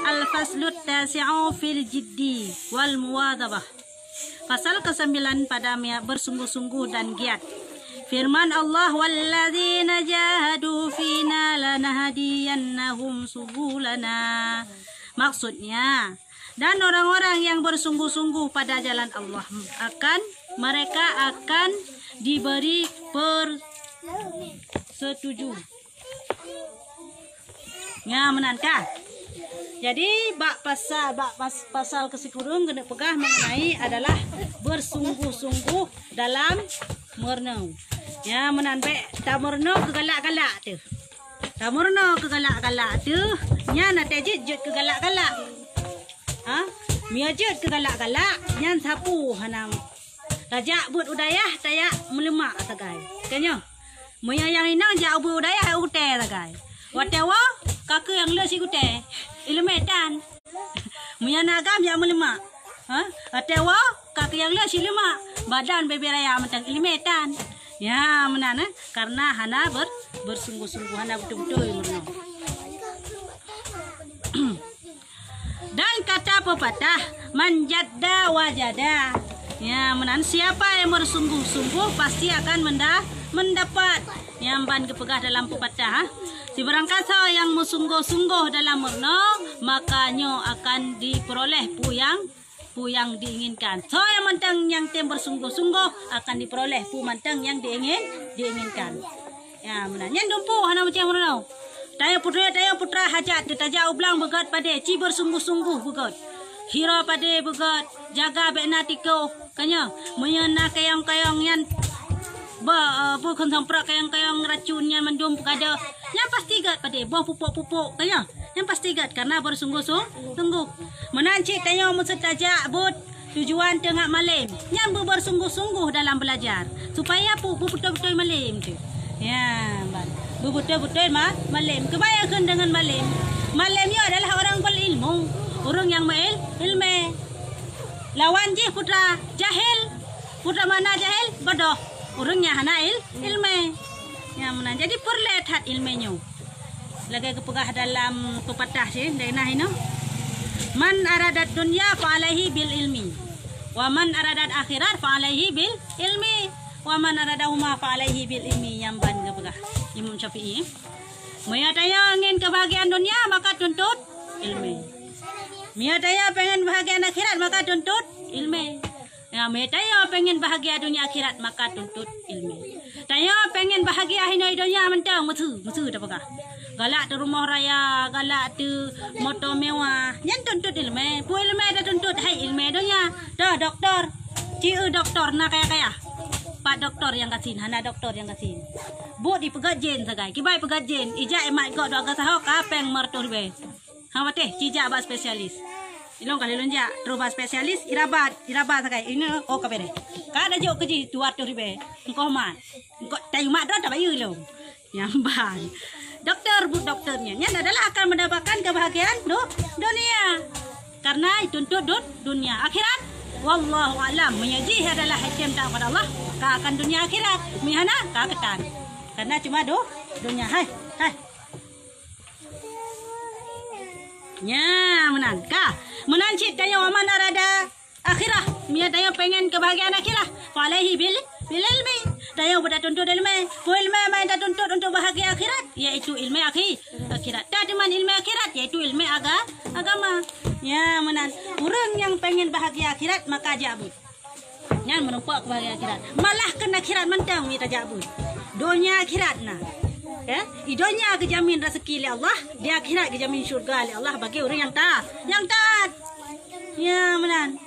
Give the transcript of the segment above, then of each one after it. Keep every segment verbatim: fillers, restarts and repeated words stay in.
Al-faslut tasi'u fil jiddi wal muwadhabah. Pasal kesembilan pada mia-, bersungguh-sungguh dan giat. Firman Allah, "Walladzina jahadu fina lanahdiyannahum subulana." Maksudnya, dan orang-orang yang bersungguh-sungguh pada jalan Allah akan, mereka akan diberi persetuju. Nya meunan ka. Jadi bak pasal, bak pas-, pasal keusikureueng keuneuk peugah mengenai adalah bersungguh-sungguh dalam meurunoe. Nya meunan, bèk tameurunoe keu galak-galak teuh. Tameurunoe keu galak-galak teuh, nyan até jeuet, jeuet keu galak-galak. Ha? Meunyoe jeuet keu galak-galak, nyan sapeue hana. Tajak beuet u dayah, tajak meuleumak sagai. Ka nyoe. Meunyoe nyang inong jak ubit u dayah, u gutèe sagai. Watèe woe, ka keuh nyang le sigutèe. Ileumèe tan. Meunyoe na agam jak meuleumak. Ha? Watèe woe, ka keuh nyang le sileumak. Badan bèe-bèe raya mantong ileumèe tan. Ya, meunan, eh. Karena hana ber-, bersungguh-sungguh, hana beutôi-beutôi meurunoe. Dan kata pepatah, "Man jadda wajada." Ya, meunan, siapa yang bersungguh-sungguh pasti akan menda-, mendapat. Nyang ban geupeugah dalam pepatah, ha? Sibarang kasoe nyang meusunggoh-sunggoh dalam meurunoe, maka nyoe akan dipeuroleh peue nyang, peue nyang diinginkan. Soe nyang mantong nyang tem bersunggoh-sunggoh akan dipeuroleh peue mantong nyang diingin, diinginkan. Ya, meunan. Nyan dumpeue hana macam meurunoe. Tanyoe putra, tanyoe putra hajat teuh tajak u blang beugöt padé, ci bersunggoh-sunggoh beugöt. Hira padé beugöt, jaga bèk na tikoh. Ka nyoe, meunyoe na kayong-kayong nyan, ba, eh, bukon samprot kayong-kayong racun nyan mandum peugada, nyan pasti göt padé, boh pupuk-pupuk, ka nyoe. Nyan pasti göt karena bersunggoh-sung-, sunggoh. Meunan cit tanyoe meuseuti tajak buet tujuan teungoh malém. Nyan beubersunggoh-sunggoh dalam belajar. Supaya pu-, beubeutôi-beutôi malém teuh. Ya, ban. Beubeutôi-beutôi ma-, malém. Keubayang kheun deungon malém. Malém nyoe adalah orang berilmu. Ureueng nyang meul-, ilmé. Lawan jih putra jahil. Putra mana jahil? Bodoh. Ureueng nyang hana il-, ilmé. Nyang meunan. Jadi peureulèe that ilmé nyoe. Lagèe geupeugah dalam pepatah cit, dainah inoe, "Man aradad dunya fa alaihi bil ilmi. Wa man aradal akhirat fa alaihi bil ilmi. Wa man aradahuma fa alaihi bil ilmi." Nyang ban geupeugah Imam Syafi'i. Meunyoe tanyoe ingin keubahgiaan dunia, maka tuntut ilmé. Meunyoe tanyoe pengen bahagian akhirat, maka tuntut ilmé. Ya, meunyoe tanyoe pengen bahagia dunia akhirat, maka tuntut ilmé. Tanyoe pengen bahagia hinoe donya mantong, meusu, meusu tapeugah. Galak teurumoh raya, galak teumoto mewah. Nyan tuntut ilmé. Peue ilmé tatuntut? Hai ilmé donya. Toh doktor. Ci eu doktor na kaya-kaya. Pat doktor nyang gasien, hana doktor nyang gasien. Buet ipeugöt jén sagai. Kiban ipeugöt jén, ijak imat gok dua gasaho ka péng meureutoh ribèe. Ha watèe, ci jak bak spesialis. Ilôn kali lôn jak, troh bak spesialis, irabat, irabat sagai. Ini, oh, ka bereh. Ka da jok keu jih dua ratus ribèe. Engkoh mat. Engkoh tayu mat droe tabayeue lom. Nyang ban. Doktor, buet doktor nyan. Nyan adalah akan mendapatkan kebahagiaan du-, dunia. Karena dituntut du-, dunia. Akhirat, wallahu a'lam. Meunyoe jih adalah item taat kepada Allah, ka akan dunia akhirat. Meunyoe hana, ka keutan. Karena cuma du-, dunia. Hai, hai. Nya, meunan. Ka. Meunan cit tanyoe, "Wa man arada akhirah." Meunyoe tanyoe pengen kebahagiaan akhirat, "Fa alaihi bil, bil ilmi." Tanyoe beutatuntut ilmé. Peue ilmé nyang tatuntut untuk bahagia akhirat? Yaitu ilmé akhi-, akhirat. Tatuntut ilmé akhirat, yaitu ilmé aga-, agama. Nya, meunan. Ureueng nyang pengen bahagia akhirat, maka jak buet. Nyan meurumpok keubahgiaan akhirat. Malah keu akhirat mantong mita jak buet. Donya akhirat na. Ya, di donya geujamin rezeki lé Allah, di akhirat geujamin syurga lé Allah bagi ureueng nyang taat. Nyang taat. Ya, meunan.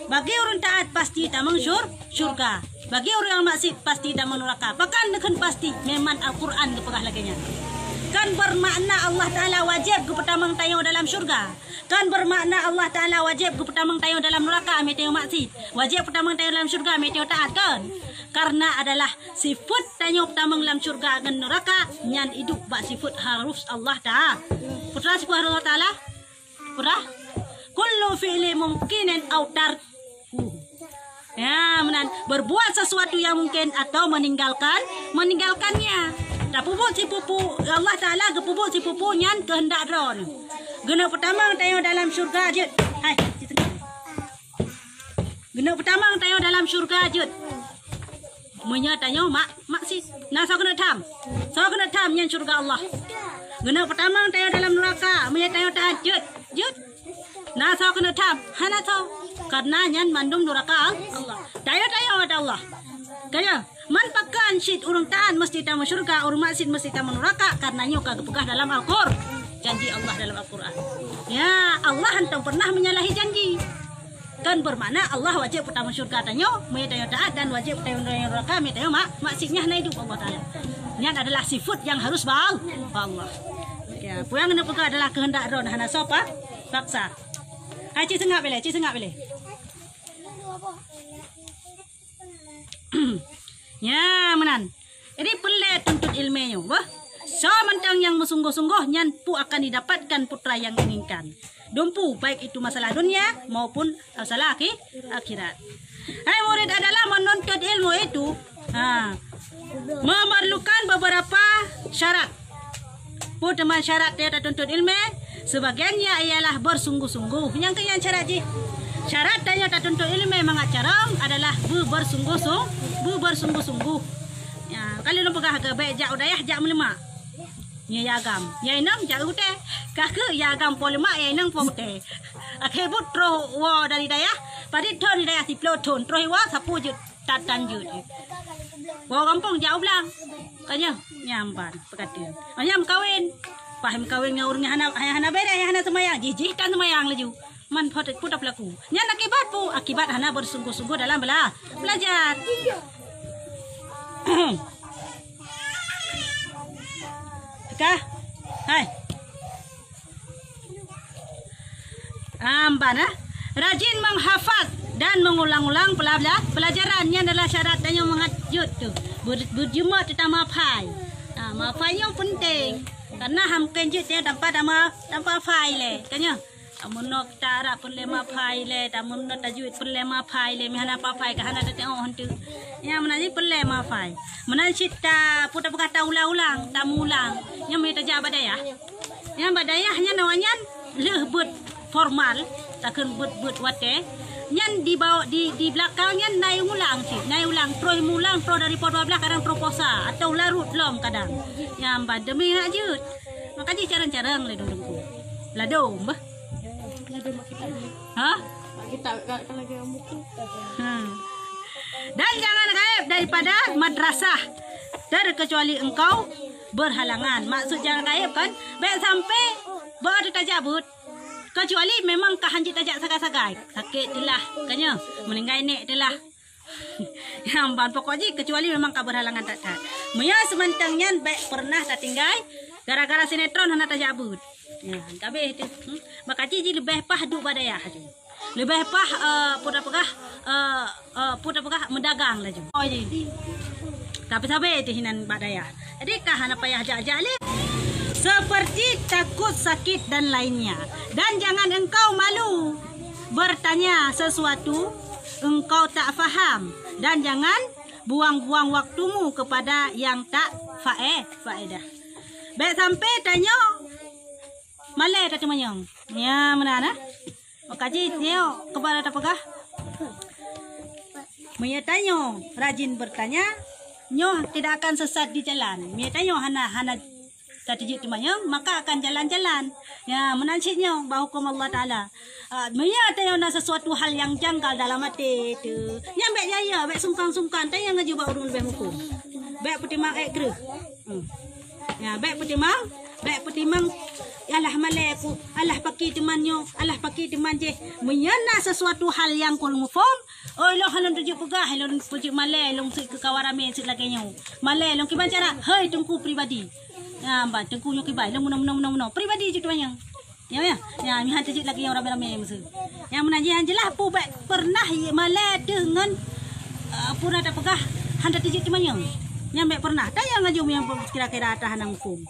Bagi ureueng taat pasti tamong syur-, syurga. Bagi ureueng nyang maksiet pasti tamong nuraka. Pakon neukheun pasti? Memang Al-Quran geupeugah lagèe nyan. Kan bermakna Allah Taala wajéb geupeutamong tanyoe dalam syurga. Kan bermakna Allah Taala wajéb geupeutamong tanyoe dalam nuraka, meunyoe tanyoe maksiet. Wajéb peutamong tanyoe dalam syurga, meunyoe tanyoe taat, kan? Karena adalah sifeuet tanyoe peutamong lam syurga ngon nuraka, nyan idup bak sifeuet harus Allah Taala. Peue sifeuet harus Allah Taala? Peue? Kullu fi'li mumkinin au tarkuhu. Ya, meunan. Berbuat sesuatu yang mungkin atau meninggalkan, meninggalkannya. Tapeubuet sipeue-peue, Allah Taala geupeubuet sipeue-peue nyan keuheundak Droeneuh. Geuneuk peutamong tanyoe dalam syurga jeuet. Hai, di tengah. Geuneuk peutamong tanyoe dalam syurga jeuet. Meunyoe tanyoe mak-, maksiet. Na soe keuneuk tham? Soe keuneuk tham nyan syurga Allah. Geuneuk peutamong tanyoe dalam nuraka, meunyoe tanyoe taat jeuet. Jeuet. Na soe keuneuk tham? Hana soe. Karena nyan mandum nuraka Allah. Tanyoe, tanyoe ada Allah. Kaya, man pakon cit ureuëng taat meusti tamong syurga, ureuëng maksiet meusti tamong nuraka, karena nyoe ka geupeugah dalam Al-Qur-, janji Allah dalam Al-Quran. Ya, Allah hantong pernah menyalahi janji. Kan bermakna Allah wajéb peutamong syurga tanyoe, meunyoe tanyoe taat, dan wajéb peutamong nuraka, meunyoe tanyoe mak-, maksiet, nyan hana idup Allah Taala. Nyan adalah sifat yang harus bang, bang Allah. Ya, peue nyang neupeugah adalah keuheundak droe, hana soe pa-, paksa. Hai, ci seungab ilée, ci seungab ilée. Ya, meunan. Jadi, peureulée tuntut iéleumé nyoe, bah. Soe mantong nyang meusunggoh-sunggoh, nyan peue akan didapatkan putra yang inginkan. Dumpu, baik itu masalah dunia maupun masalah akhi-, akhirat. Hai murid adalah menuntut ilmu itu, ha, memerlukan beberapa syarat. Peue teuma syarat tanyoe tatuntut iéleumé? Sebagiannya ialah bersungguh-sungguh. Nyang keu nyan syarat jih. Syarat tanyoe tatuntut iéleumé mangat carông adalah beubersungguh-sung-, beubersungguh-sungguh. Ya, ka lheueh lôn peugah keu bék jak u dayah jak meuleumak. Nyan ya agam. Nyan inong jak u tée. Ka kheueh ya agam po leumak, ya inong po u tée. Akhé buet troh woe dari dayah, padit thon di dayah siplôh thon, troh iwoe sapeue jeuet. Tatan jeuet. Woe gampông jak u blang. Ka nyan, nyan ban peukateuen. Oh, nyan meukawen. Paih meukawen ngon ureuëng nyang hana, nyang hana beureh, nyang hana seumayang. Jih-jih tan seumayang laju. Man phot pun tapeulaku. Nyan akibat peue? Akibat hana bersungguh-sungguh dalam bela-, belajar. Kah? Hai. Amban, eh? Rajin menghafaz dan mengulang-ulang pelabla-, pelajaran. Nyan adalah syarat tanyoe mangat jeuet tu. Ber-, beujeumeut teuta meuhafai. Ha, meuhafai nyoe penting. Karena han mungken jeuet tanyoe tanpa tama-, tanpa hafai lé. Ka nyoe. Amun noe kita Arab peureulée meuhafai lé, amun noe tajwid peureulée meuhafai lé, meuhana hafai ka hana tateuoh hantu. Nyan meunan jih peureulée meuhafai. Meunan cit ta-, peue tapeugah ta ulang-ulang, ta meuulang. Nyan meunyoe tajak bak dayah. Nyan bak dayah nyan awak nyan lheueh beuet formal, takheun beuet-beuet watée. Nyan di bawah, di, di belakang nyan na nyang ulang cit, na nyang ulang, troh meuulang, troh dari poh dua belas kadang troh poh sa, atau larot lom kadang. Nyan ban demi nak jeuet. Maka jih carông-carông lé dong-dong ku. Ladom bah. Ha? Hmm. Dan jangan gaib daripada madrasah terkecuali engkau berhalangan. Maksud jangan gaib kan, bék sampai bak tajak beuet. Kecuali memang ka hanjeuet tajak sagai-sagai. Sakét teulah, ka nyoe, meuninggai nék teulah. Nyang ban pokok jih kecuali memang ka berhalangan that-that. Meunyoe seumantong nyan bék pernah tatinggai gara-gara sinetron hana tajak beuet. Nyan, ka abéh teuh. Hmm? Maka jih, jih leubeh paih duek bak dayah jih. Leubeh paih, eh, peue tapeugah, eh, eh, peue tapeugah meudagang laju. Oh, jih. Tapi sabe teuh hinan bak dayah. Jadi ka hana payah jak-jak lé. Seperti takut sakit dan lainnya. Dan jangan engkau malu bertanya sesuatu engkau tak faham. Dan jangan buang-buang waktumu kepada yang tak fae-, faedah. Bék sampai tanyoe malée tateumanyong. Nyan meunan, eh? Maka jih nyoe keupada tapeugah. Meunyoe tanyoe rajin bertanya, nyoe tidak akan sesat di jalan. Meunyoe tanyoe hana, hana tateujeuet teumanyong, maka akan jalan-jalan. Ya, meunan cit nyoe bak huköm Allah Taala. Ah, meunyoe tanyoe na sesuatu hal nyang janggal dalam até teuh, nyan bék jaya, bék sungkan-sungkan, tanyoe ngeujeuet bak ureuëng leubeh muphom. Bék peutimang ék kreueh. Hmm. Ya, bék peutimang, bék peutimang, alah malée ku, alah pakri teuma nyoe, alah pakri teuma jéh. Meunyoe na sesuatu hal nyang kureueng muphom, "Oh, ilôn hana lôn teujeuet peugah, ilôn teujeuet malée, ilôn seuet keu kawan ramé seuet lagée nyoe. Malée ilôn kiban cara, hei teungku pribadi." Ya, ban teungku nyoe kiban, ilôn meunoe, meunoe, meunoe, meunoe. Pribadi jeuet teumanyong. Ya, ya. Ya, nyan han teujeuet lagée nyang ramé-ramé meuseu. Nyang meunan jih han jeulaih peue bék pernah malée deuh ngon, eh, peue na tapeugah han teujeuet teumanyong. Nyan bék pernah. Tayang laju nyang kira-kira atra hana muphom.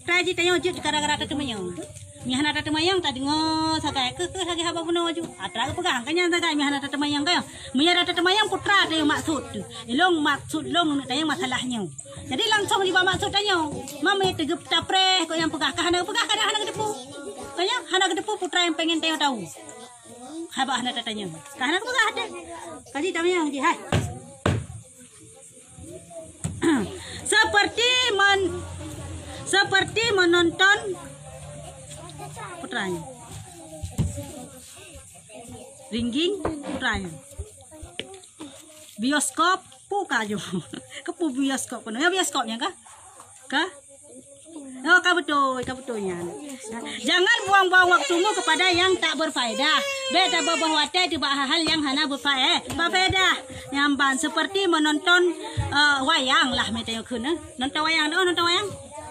Ka jih tanyoe jeuet gara-gara tateumanyong. Meuhana tateumanyong tadeungoe sagai keuh, keuh lagée haba bunoe laju. Atra geupeugah ka nyan sagai meuhana tateumanyong ka. Meunyoe tateumanyong peue atra teuh maksud teuh. Ilôn maksud lôn neuk tanyong masalah nyoe. Jadi langsong jibak maksud tanyoe. Mami teugeup tapreh kok nyang peugah ka hana peugah kadang hana geuteupeue. Kanya hana geuteupeue putra nyang pengen tanyoe tahu. Haba hana tatanyong. Ka hana geupeugah deh. Kaji tamanyong ji hai. Seperti men-, seperti menonton putranya. Ringging putranya. Bioskop pu kaju. Ke pu bioskop keunoe? Ya bioskop nyan kah? Kah? Oh, ka beutôi, ka beutôi nyan. Jangan buang-buang waktumu kepada yang tak berfaedah. Bèk taboh-boh watèe teuh bak hal-hal nyang hana berfae-, berfaedah. Nyang ban seperti menonton, eh, wayang lah, meutanyoe kheun, eh. Nonton wayang, oh, nonton wayang?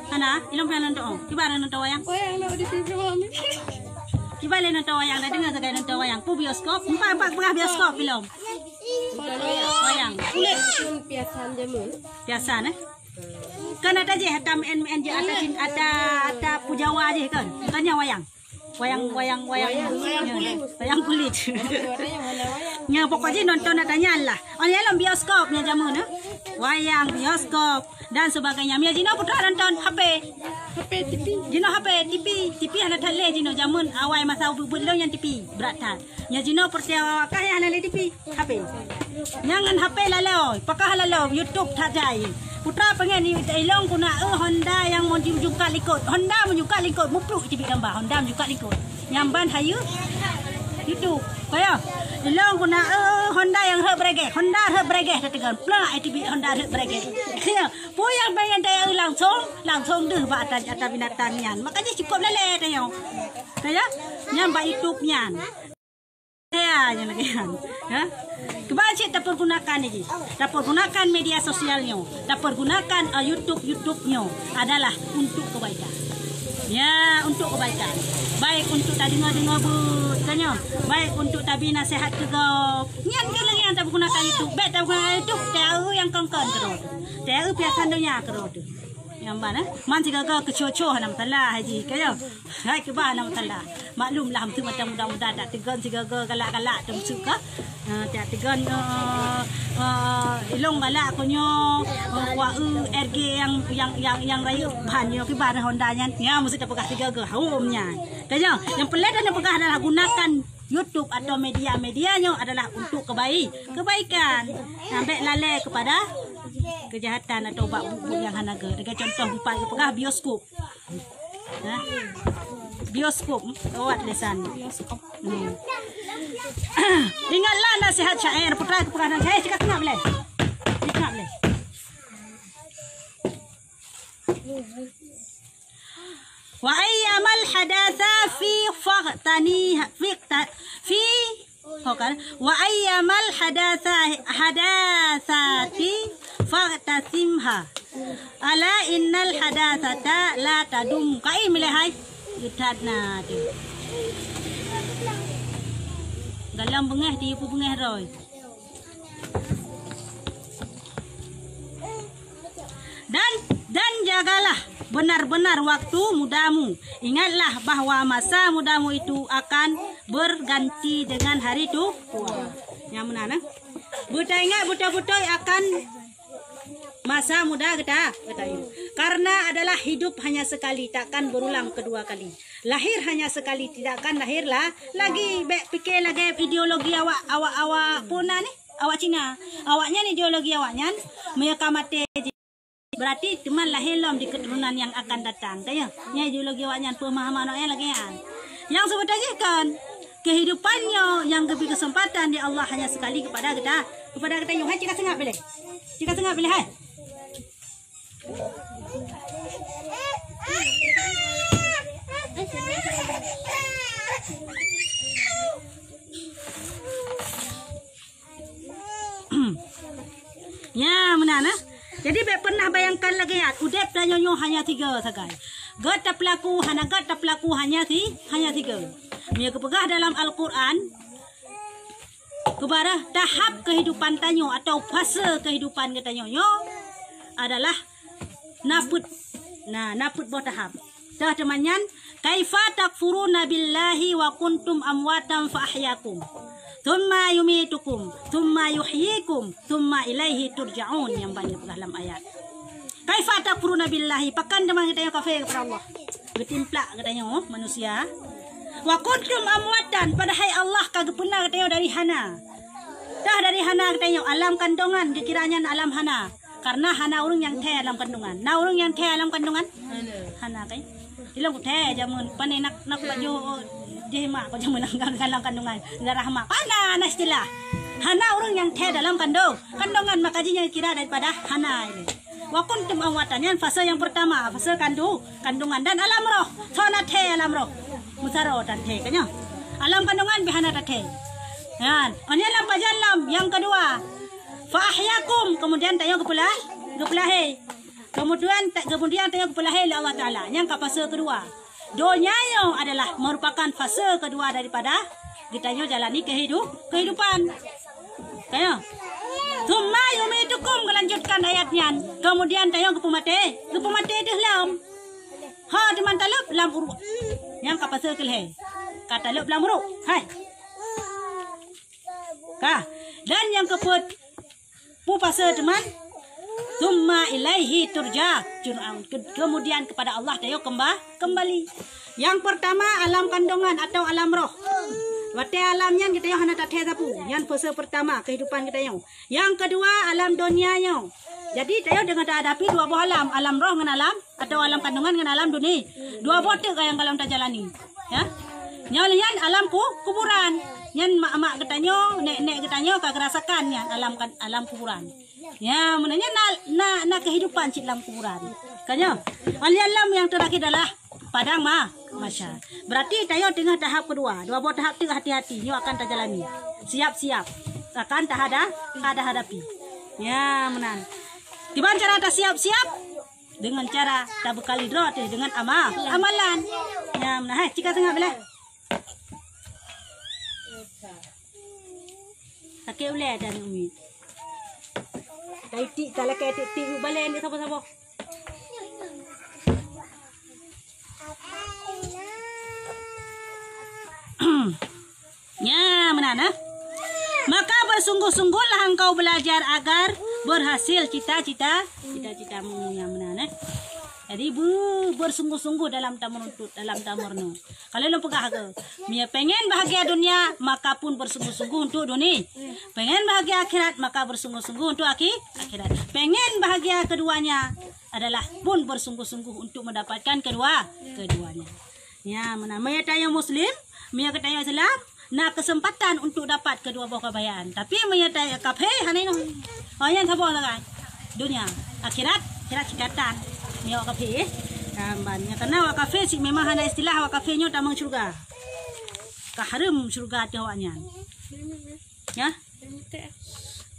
Hana, ilôn pernah nonton, oh. Kiban nonton wayang? Wayang nak di T V malam ni. Kiban lé nonton wayang, dah deungoe sagai nonton wayang. Pu bioskop, empat, empat peugah bioskop ilôn. Wayang. Kulit. Piasan jameun. Piasan, eh? Kan ata jih, ata meu'en-meu'en jih, ata cin-, ata, ata pujawa jih kan? Kan nyan wayang. Wayang, wayang, wayang. Wayang, wayang kulit. Wayang kulit. Wayang, wayang. Nyan pokok jih nonton ata nyan lah. Oh, nyan lom bioskop nyan jameun, eh? Wayang, bioskop, dan sebagainya. Mia jinoe putra nonton H P. H P, T V. Jinoe H P, T V. T V hana that lé jinoe jameun awai masa buet-buet lôn nyan T V. Brat that. Nyan jinoe peureulèe awak kah nyan hana lé T V. H P. Nyan ngon H P lalèe, pakah lalèe, YouTube that jai. Putra pengen i-, ilôn guna, eh, Honda nyang meujungkat likot. Honda meujungkat likot, mupluk teubiet gambar. Honda meujungkat likot. Nyang ban hayeue YouTube. Kaya, ilôn guna, eh, Honda nyang rhot beureuguih. Honda rhot beureuguih tateugon. Plak, eh, teubiet Honda rhot beureuguih. Kaya, peue nyang pengen tanyoe langsong, langsong deuh bak ata, ata binatang nyan. Makanya cukup lalèe tanyoe. Kaya, nyan bak YouTube nyan. Ya, nyan lagèe nyan. Ha? Kiban cit tapeurgunakan lagèe. Tapeurgunakan media sosial nyoe. Tapeurgunakan, eh, YouTube, YouTube nyoe adalah untuk kebaikan. Ya, untuk kebaikan. Baik untuk tadeungoe-deungoe buet, kan nyoe. Baik untuk tabi naseuhat keu gob. Nyan keuh lagèe nyan tapeurgunakan YouTube. Bèk tapeurgunakan YouTube, taeu nyang kon-kon keudroe. Taeu piasan donya keudroe. Nyang ban, eh? Man sigoe-goe keuco-co hana masalah, Haji. Kaya, hai kiban hana masalah. Maklum lah, meuteumé muda-muda tak teugon sigoe-goe galak-galak tu, maksud ka? Eh, tak teugon, eh, eh, ilong galak ko nyoe, eh, wa, eh, R G yang, yang, yang, yang rayeuk ban nyoe kiban Honda nyan. Ya, mesti tapeugah sigoe-goe. Hom nyan. Kaya, yang peulét dan peugah adalah gunakan YouTube atau media-media nyoe adalah untuk kebaik, kebaikan. Sampai lalai kepada kejahatan atau bak buet-buet nyang hana gèt. Lagèe contoh, empat geupeugah bioskop. Nah, bioskop, hmm, lewat lisan. Hmm. Ingatlah nasihat syair, putra geupeugah nasihat. Eh, cakap tengah boleh? Cakap boleh? Wa ayyamal hadatsa fi faghtani-, fi ta-, fi, ho kan? Wa ayyamal hadatsa, hadatsati faghtasimha. Ala innal hadatsata la tadum. Kai mileh hai. Geutat na tu. Galam beungeh di ibu beungeh roi. Dan, dan jagalah benar-benar waktu mudamu. Ingatlah bahwa masa mudamu itu akan berganti dengan hari tu-, tua. Nyang meunan, eh? Beutaingat beutôi-beutôi akan masa muda geuta-, geutanyoe. Karena adalah hidup hanya sekali, takkan berulang kedua kali. Lahir hanya sekali, tidak akan lahir la-, lagi. Bèk pike lagèe ideologi awak, awak, awak peue nan nyoe? Awak Cina. Awaknyan ideologi awaknyan, meunyoe ka maté jih, berarti teuma lahé lom di keturunan nyang akan datang. Ka nyoe? Nyan ideologi awaknyan, peumahaman awaknyan lagèe nyan. Nyang seubeutôi jih kon, kehidupan nyoe nyang geubri keuseumpatan di Allah hanya sekali kepada geuta-, kepada geutanyoe. Hai, cit ka seungab bileh. Cit ka seungab bileh, hai. Ya, meunan, eh. Jadi, bèk pernah bayangkan lagèe nyan, udép tanyoe nyoe hanya tiga sagai. Gèt tapeulaku, hana gèt tapeulaku hanya si-, hanya tiga. Meunyoe geupeugah dalam Al-Quran, keubarah tahap kehidupan tanyoe atau fase kehidupan geutanyoe nyoe adalah na peuet, na, na peuet boh tahap. Teuh teuma nyan, "Kaifa takfuruna billahi wa kuntum amwatan fa ahyakum, tsumma yumitukum, tsumma yuhyikum, tsumma ilaihi turja'un," nyang ban geupeugah lam ayat. "Kaifa takfuruna billahi," pakon teuma geutanyoe kafé kepada Allah? Geutimplak geutanyoe manusia. Wa kuntum amwatan, padahai Allah ka geupeuna geutanyoe dari hana. Dah dari hana geutanyoe, alam kandongan geukira nyan alam hana. Karena hana ureuëng nyang thèe alam kandongan. Na ureuëng nyang thèe alam kandongan? Hana, kan? Ilong thèe jameun, pane nak, nak baju jih mak ko jameun alam kandongan. Darah mak. Hana, hana istilah. Hana ureuëng nyang thèe dalam kandong. Kandongan maka jih nyang kira daripada hana ini. Wa kuntum amwatan, nyan fase nyang pertama, fase kandu-, kandungan dan alam roh. Soe na thèe alam roh? Meusaroe tathèe, kan nyoe? Alam kandungan pih hana tathèe. Nyan, oh nyan lam pajan lam nyang keudua. Fa ahyakum, kemudian tanyoe geupeulahé, geupeulahé. Kemudian ta-, kemudian tanyoe geupeulahé lé Allah Taala. Nyang ka fase keudua. Donya nyoe adalah merupakan fase keudua daripada geutanyoe jalani kehidup-, kehidupan. Kaya. Tsumma yumitukum, geulanjutkan ayat nyan. Kemudian tanyoe geupeumaté, geupeumaté deuh lom. Ha, teuma taleueb lam uruek. Nyang ka fase keulhèe. Ka taleueb lam uruek. Hai. Ka. Dan nyang keupeuet, peue fase teuma? Tsumma ilaihi turja-, jun-, ke-, kemudian kepada Allah tanyoe kemba-, kembali. Yang pertama, alam kandungan atau alam roh. Watèe alam nyan geutanyoe hana tathèe sapeue. Nyan fase pertama kehidupan geutanyoe. Yang kedua, alam donya nyoe. Jadi, tanyoe deungon tahadapi dua boh alam, alam roh ngon alam, atau alam kandungan ngon alam duni. Dua boh teuk nyang golom tajalani. Ya. Nyoe nyan alam ku-, kuburan. Nyan mak-mak geutanyoe, nek-nek geutanyoe ka geurasakan nyan alam kan-, alam kuburan. Ya, meunan nyan na, na, na kehidupan cit lam kuburan. Kan nyoe? Alam nyang terakhir adalah padang ma-, mahsyar. Berarti tanyoe teungoh tahap kedua. Dua boh tahap teuk hati-hati nyoe akan tajalani. Siap-siap akan tahada-, tahadapi. Ya, meunan. Kiban cara tasiap-siap? Dengan cara tabeukali droe teuh dengan ama-, amalan. Ya, meunan. Hai, cika tengah belah. Sakét ulèe dah ni, Umi. Taitik, talakèe tik-tik, balèe nyoe saboh-saboh. Nya, meunan, eh. Maka bersungguh-sungguhlah engkau belajar agar berhasil cita-cita, cita-citamu, nya meunan, eh. Jadi, be-, bersungguh-sungguh dalam tameureuntut, dalam tameureunoe. Kalau lôn peugah ke, meunyoe pengen bahagia dunia, maka pun bersungguh-sungguh untuk duni-, pengen bahagia akhirat, maka bersungguh-sungguh untuk akhi-, akhirat. Pengen bahagia keduanya adalah pun bersungguh-sungguh untuk mendapatkan kedua, keduanya. Ya, meunan. Meunyoe tanyoe Muslim, meunyoe geutanyoe Islam, na kesempatan untuk dapat kedua boh kebahagiaan. Tapi meunyoe tanyoe kafé, hana inoe. Oh, nyan saboh sagai. Dunia, akhirat, akhirat sikatan. Meunyoe kafé, eh. Kan ban. Nyan karena awak kafé cit memang hana istilah awak kafé nyoe tamong syeuruga. Ka hareuem syeuruga ateueh awak nyan. Ya?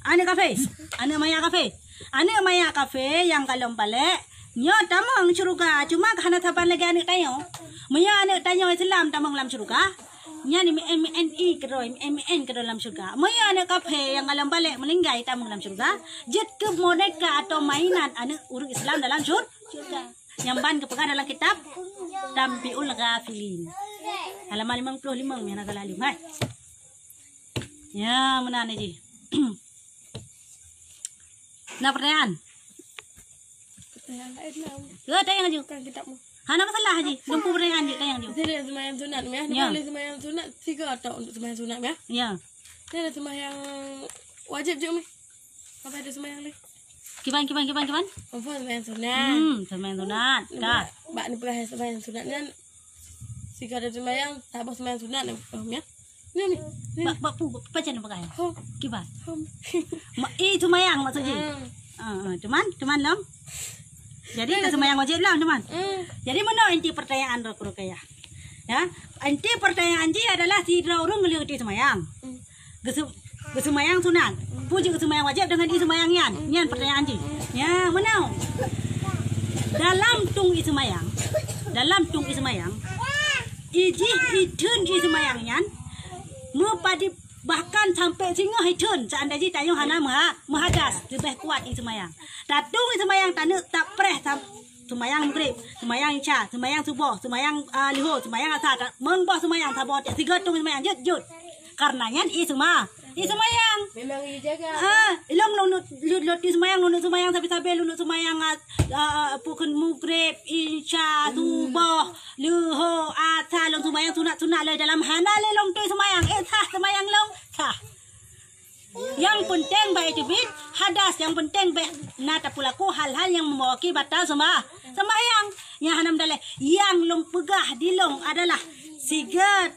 Aneuk kafé. Aneuk maya kafé. Aneuk maya kafé nyang golom balek, nyoe tamong syeuruga, cuma hana saban lagèe aneuk tanyoe. Meunyoe aneuk tanyoe Islam tamong lam syeuruga, nyan M N I keudroe, M N keudroe lam syeuruga. Meunyoe aneuk kafé nyang golom balek meuninggai tamong lam syeuruga, jeuet keu boneka atau mainan aneuk ureueng Islam dalam syur-, syeuruga. Nyang ban geupeugah dalam kitab Tanbihul Ghafilin. Halaman limong ploh limong, meunyoe hana salah lôn, hai. Ya, meunan jih. Na pertanyaan? Pertanyaan laén lah. Ya, tanyong aju. Bukan kitab mu. Hana masalah, Haji. Lôn peue pertanyaan jih, tanyong aju. Jadi, seumayang sunat, ya. Ya. Boleh seumayang sunat, tiga atau untuk seumayang sunat, ya? Ya. Dia ada seumayang wajib juga, Mi. Apa ada seumayang lain? Kiban, kiban, kiban, kiban? Apa seumayang sunat? Hmm, seumayang sunat. Ka. Bak, bak ni peugah seumayang sunat nyan. Sigoe ada seumayang, saboh seumayang sunat, faham ya? Ni, ni, ni. Bak, bak pu, pajan pakai? Hom. Kiban? Hom. Ma-, eh, seumayang maksud jih? Hmm. Ah, ah, teman, teman lom. Jadi, ka seumayang wajib lah, teman. Hmm. Jadi, meunoe inti pertanyaan Ru-, Rukayah. Ya, inti pertanyaan jih adalah sidroe ureueng ngeulheueh seumayang. Hmm. Geuseu-, geuseumayang sunat. Peue jeuet geuseumayang wajéb deungon ie seumayang nyan? Nyan pertanyaan jih. Nya, meunoe. Dalam tueng ie seumayang, dalam tueng ie seumayang, ie jih, ie theun ie seumayang nyan meupadub, bahkan sampoe singoh ie theun, seandai jih tanyoe hana meuha-, meuhadas, leubeh kuat ie seumayang. Tatueng ie seumayang taneuk tapreh sam-, seumayang Maghrib, seumayang Isya, seumayang Suboh, seumayang, ah, Luhur, seumayang Asar, ta-, meuboh seumayang saboh tiep sigoe tueng seumayang jeuet-jeuet. Karena nyan ie seuma-, Di seumayang. Memang dijaga. Ah, ilong lôn lôn lôn lôn di seumayang, lôn lôn seumayang sabe-sabe, lôn lôn seumayang, ah, ah, ah, pukon mugreb, insya, suboh, leuho, asa, lôn seumayang sunat-sunat lé dalam hana lé lôn tui seumayang. Eh, sah seumayang lôn, sah. Nyang penting bèk teubiet hadas, nyang penting bèk na tapulaku hal-hal nyang membawa ki batal seumbah-, sembahyang. Nyang hana meudaléh, nyang lôn peugah di lôn adalah siga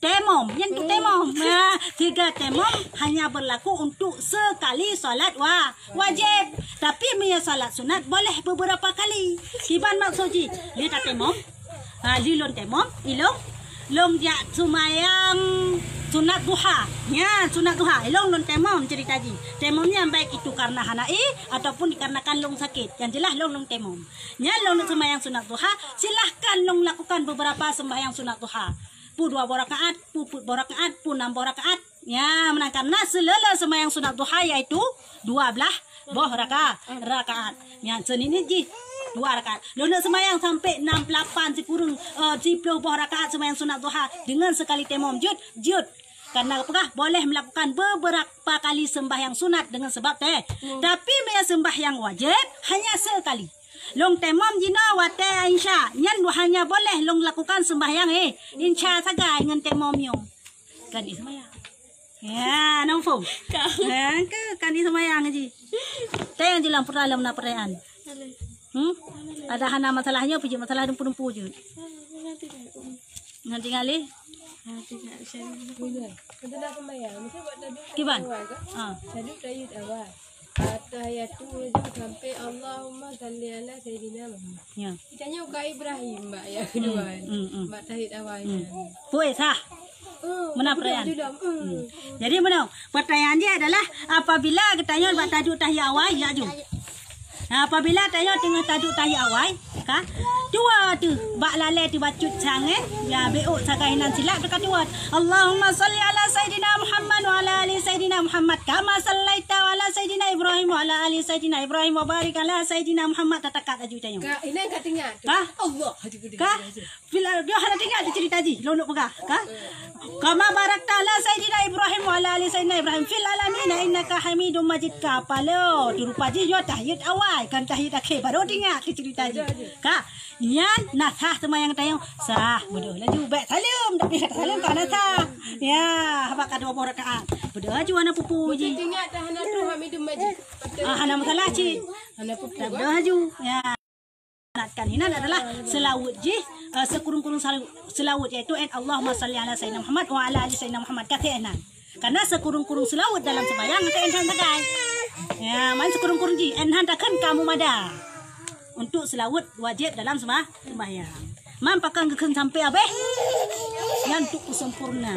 temom. Nyan tu temom. Nah, siga temom hanya berlaku untuk sekali salat wa-, wajib. Tapi meunyoe salat sunat boleh beberapa kali. Kiban maksud jih? Lé tatemom. Ha, lé lôn temom, ilong, lôn jak seumayang sunat duha. Nyan, sunat duha. Ilong lôn temom cerita jih. Temom nyan baik itu karena hana ie ataupun dikarenakan lôn sakit. Yang jelas lôn, lôn temom. Nyan lôn seumayang sunat duha, silahkan lôn lakukan beberapa sembahyang sunat duha. Pu dua boh rakaat, pu peuet boh rakaat, pu nam boh rakaat. Nya, meunan karena seuleuleue seumayang sunat duha, yaitu dua blaih boh raka-, rakaat. Nya, seuniniet jih dua rakaat. Lôn seumayang sampai nam, lapan, sikureueng, eh, siplôh boh rakaat seumayang sunat duha dengan sekali temom jeuet, jeuet. Karena peugah boleh melakukan beberapa kali sembahyang sunat dengan sebab te-, tapi meunyoe sembahyang wajib hanya sekali. Lôn temom jinoe watèe insya, nyan hanya boleh lôn lakukan sembahyang, eh, insya sagai ngon temom nyoe. Kan di seumayang. Ya, namphom. Ka. Ya, ke kan di seumayang jih. Teuka jih lam peuralom na peurayaan. Hmm? Ada hana masalah nyoe, pijak masalah dumpu-dumpu jeuet. Ngon tinggai lé? Kiban? Ha. Atahiyatu laju sampai Allahumma salli ala Sayyidina Muhammad. Ya. Kita nyoe ka Ibrahim, Mbak, ya, kedua. Hmm, hmm, hmm. Mbak tahiyat awal. Hmm. Pue sah. Hmm, meunan pertanyaan. Hmm. Jadi meunan, pertanyaan dia adalah apabila geutanyoe bak taduek tahiyat awal, ya ju. Nah, apabila tanyoe teungoh taduek tahiyat awai, ka, dua tu bak lalè teuh bacut sangé, ya, beuk sagai nan silap teuka tuan. Allahumma salli ala Sayyidina Muhammad wa ala ali Sayyidina Muhammad kama sallaita wa ala Sayyidina Ibrahim wa ala ali Sayyidina Ibrahim wa barik ala Sayyidina Muhammad, tatakat laju tanyoe. Ka, ini ka teuingat. Ka? Allah, haju gede. Ka? Fil, dia hana teuingat cerita jih, lôn peugah, ka? Kama barakta ala Sayyidina Ibrahim wa ala ali Sayyidina Ibrahim fil alamin innaka Hamidum Majid, ka paloe. Tu rupa jih nyoe tahiyat awai, kan tahiyat akhé, baru teuingat cerita jih. Ka? Nyan na sah seumayang tanyoe, sah. Beudôh laju bèk saleuem, tapi kata saleuem ka na sah. Ya, haba ka dua boh rakaat. Beudôh laju hana peue-peue jih. Teuingat dah hana tu Hamidum Majid. Ah, hana masalah cit. Hana peue-peue. Beudôh laju. Ya. Kan inan adalah seulaweuet jih, eh, sikureueng-kureueng sel-, seulaweuet, yaitu en Allahumma salli ala Sayyidina Muhammad wa ala ali Sayyidina Muhammad, ka keu inan. Karena sikureueng-kureueng seulaweuet dalam seumayang, ka en han sagai. Ya, man sikureueng-kureueng jih, en han takheun ka mumada. Untuk seulaweuet wajib dalam seuma-, seumayang. Man pakon geukheun sampai habéh, nyan untuk sempurna.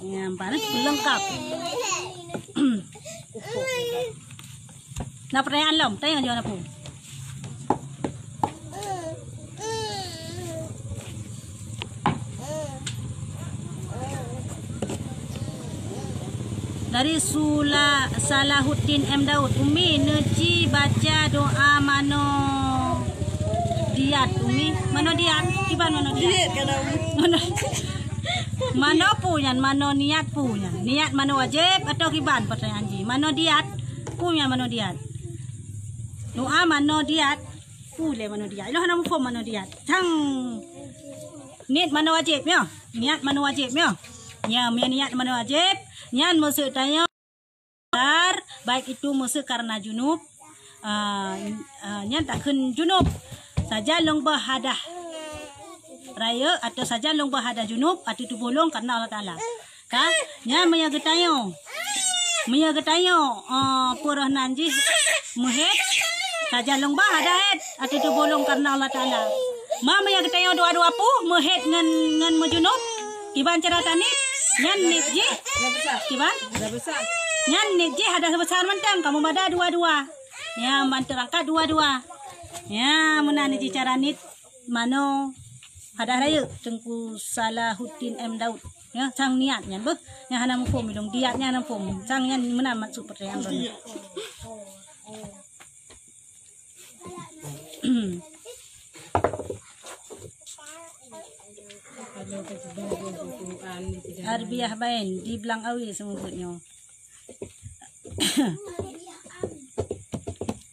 Ya, barang leungkap. Na pertanyaan lom, tanya jawab apa? Dari Sula-, Salahuddin M Daud, Umi neuji baca doa mano diat, Umi? Mano diat? Kiban mano diat? Diat kan, Umi? Mano, mano pu nyan? Mano niat pu nyan? Niat mano wajib atau kiban pertanyaan jih? Mano diat? Pu nyan mano diat? Doa mano diat? Pu lé mano diat? Ilong hana muphom mano diat. Sang niet mano wajib nyoe. Niat mano wajib nyoe. Nya, meunyo niat mano wajib, nyan meuseu tanyoe, baik itu meuseu karena junub, ah, ah, nyan takheun junub. Sajan lôn beuhadah rayeuk atau sajan lôn beuhadah junub, ateueh tuboh lôn karena Allah Taala. Ka, nyan meunyo geutanyoe, meunyo geutanyoe, eh, peue roh nan jih meuhet, sajan lôn bah ada het, ateueh tuboh lôn karena Allah Taala. Ma meunyo geutanyoe dua-dua pu meuhet ngon, ngon meujunub, kiban cara taniet, nyan niet jih, kiban? Nyan niet jih ada seubesar mantong, kamoe mada dua-dua. Nyan ban teurangkat dua-dua. Nyan meunan jih cara niet. Mano hadah rayeuk Teungku Salahuddin M Daud. Ya, sang niat nyan beuh. Nyan hana muphom ilong diat nyan hana muphom. Sang nyan meunan maksud pertanyaan droeneuh. Arbiah bain di Blang Awe seumeubuet nyoe.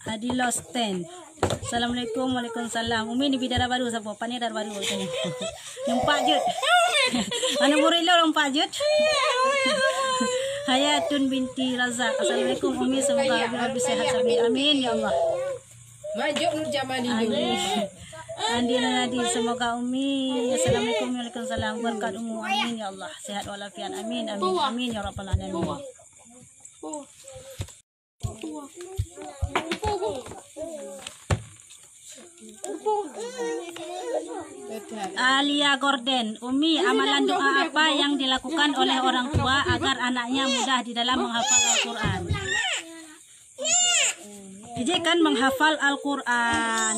Adi Losten. Assalamualaikum, waalaikumsalam. Umi ni bidara baru sapo? Pane dara baru tadi. Nyumpak jut. Anu murid lo nyumpak jut. Hayatun binti Razak. Assalamualaikum Umi, semoga Umi lebih sehat sabi. Amin ya Allah. Majuk Nur Jamali. Andi. Andi Nadi, semoga Umi. Assalamualaikum, waalaikumsalam. Berkat Umi. Amin ya Allah. Sehat walafiat. Amin, amin, amin ya rabbal alamin. Alia Gorden, Umi, amalan doa apa yang dilakukan oleh orang tua agar anaknya mudah di dalam menghafal Al-Quran? Jadi kan menghafal Al-Quran,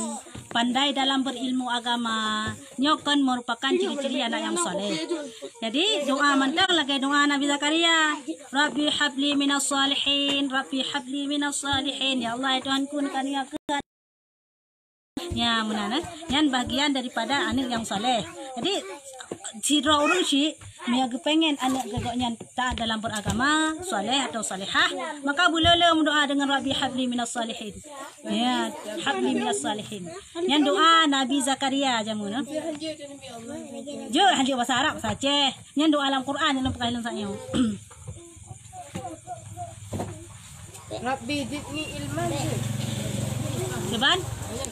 pandai dalam berilmu agama, nyoe kan merupakan ciri-ciri anak yang saleh. Jadi doa mantong lagèe doa Nabi Zakaria, Rabbi habli minas salihin, Rabbi habli minas salihin. Ya Allah, ya Tuhanku, neukeuneuk. Ya, meunan, eh. Nyan bagian daripada aneuk nyang saleh. Jadi, sidroe ureueng syik, meunyo geupengen aneuk geuh gobnyan taat dalam beragama, saleh atau salehah, maka beuleu-leu meudoa deungon Rabbi habli minas salihin. Ya, habli minas salihin. Nyan doa Nabi Zakaria jameun, eh. Jeuet, hanjeuet bahasa Arab, bahasa Aceh. Nyan doa lam Quran, nyan lam peukahilan saat nyoe. Rabbi zidni ilman. Cuban?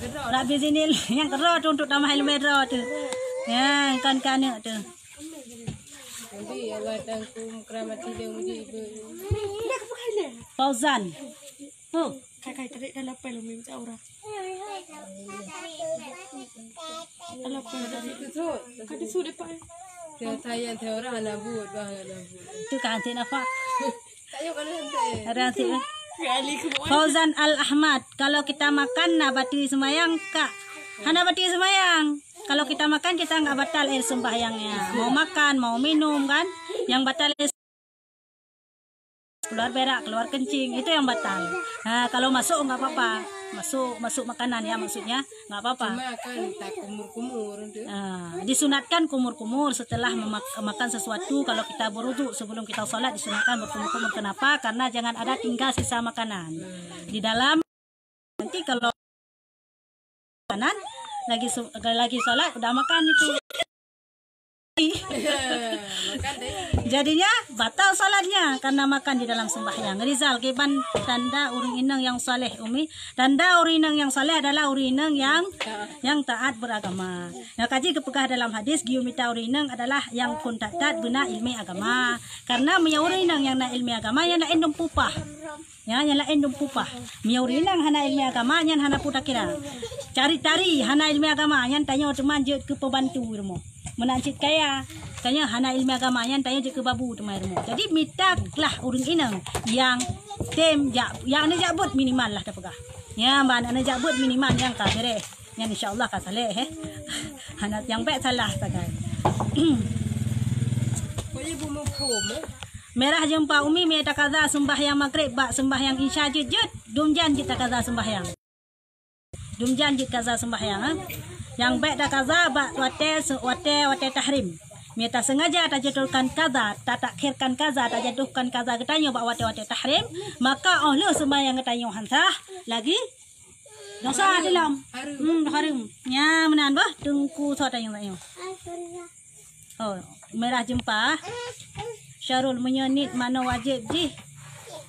Rabbi zidni il-, nyang keudroe tu untuk tamah ilmu droe tu. Ya, kan kaneuk tu. Rabbi Allah tangkum keramat hidung di ibu. Fauzan. Oh, kakai tarik dalam pelong minta orang. Alah, apa yang tadi? Ada sudah, Pak. Tiap sayang, tiap orang anak buat, bah, anak buat. Tu kan, Cik Nafa. Tak payah kalau santai. Ada nanti, eh. Kali ke bawah. Fauzan Al Ahmad, kalau kita makan, na batal seumayang, Kak. Hana batal seumayang. Kalau kita makan, kita enggak batal, eh, sembahyangnya. Mau makan, mau minum, kan. Yang batal, eh, keluar berak, keluar kencing, itu yang batal. Ha, kalau masuk enggak apa-apa. Masuk, masuk makanan ya maksudnya, enggak apa-apa. Cuma kan tak kumur-kumur tu. Ha, disunatkan kumur-kumur setelah memak-, makan sesuatu. Kalau kita berwudu sebelum kita salat, disunatkan berkumur-kumur. Kenapa? Karena jangan ada tinggal sisa makanan di dalam. Nanti kalau kanan, lagi su-, lagi salat, udah makan itu. Makan deh. Jadinya batal salatnya karena makan di dalam sembahyang. Rizal, kiban tanda ureueng inong nyang saleh, Umi? Tanda ureueng inong nyang saleh adalah ureueng inong nyang, nyang taat beragama. Nah, kaji geupeugah dalam hadis, geuyue mita ureueng inong adalah nyang phon that-that beuna ilmu agama. Karena meunyo ureueng inong nyang na ilmu agama, nyang laén dum pupah. Ya, nyang laén dum pupah. Meunyo ureueng inong hana ilmu agama, nyan hana peue takira. Cari tari hana ilmu agama, nyan tanyoe teuma jeuet keu peubantu rumoh. Meunan cit kaya, tanyoe hana ilmu agama, nyan tanyoe jeuet keu babu teuma rumoh. Jadi mita lah ureueng inong nyang tem jak, nyang aneuk jak buet minimal lah tapeugah. Ya, ban aneuk jak buet minimal nyang ka beres. Nyan insya Allah ka saleh, eh. Hana nyang bèk salah sagai. Merah jeumpa Umi, mita kaza sembahyang maghrib bak sembahyang isya jeuet-jeuet, dum jan jeuet takaza sembahyang. Dum jan jeuet kaza sembahyang, eh. Nyang bèk takaza bak watèe se-, watèe, watèe tahrim. Mita sengaja tajatuhkan kaza, tatakhirkan kaza, tajatuhkan kaza geutanyoe bak watèe-watèe tahrim, maka óh lheueh sembahyang geutanyoe han sah lagi. Dosa di lom. Hmm, hareuem. Nya meunan boh, Teungku soe tanyong-tanyong. Oh, merah jeumpa. Syarul, meunyoe niet manoe wajéb jih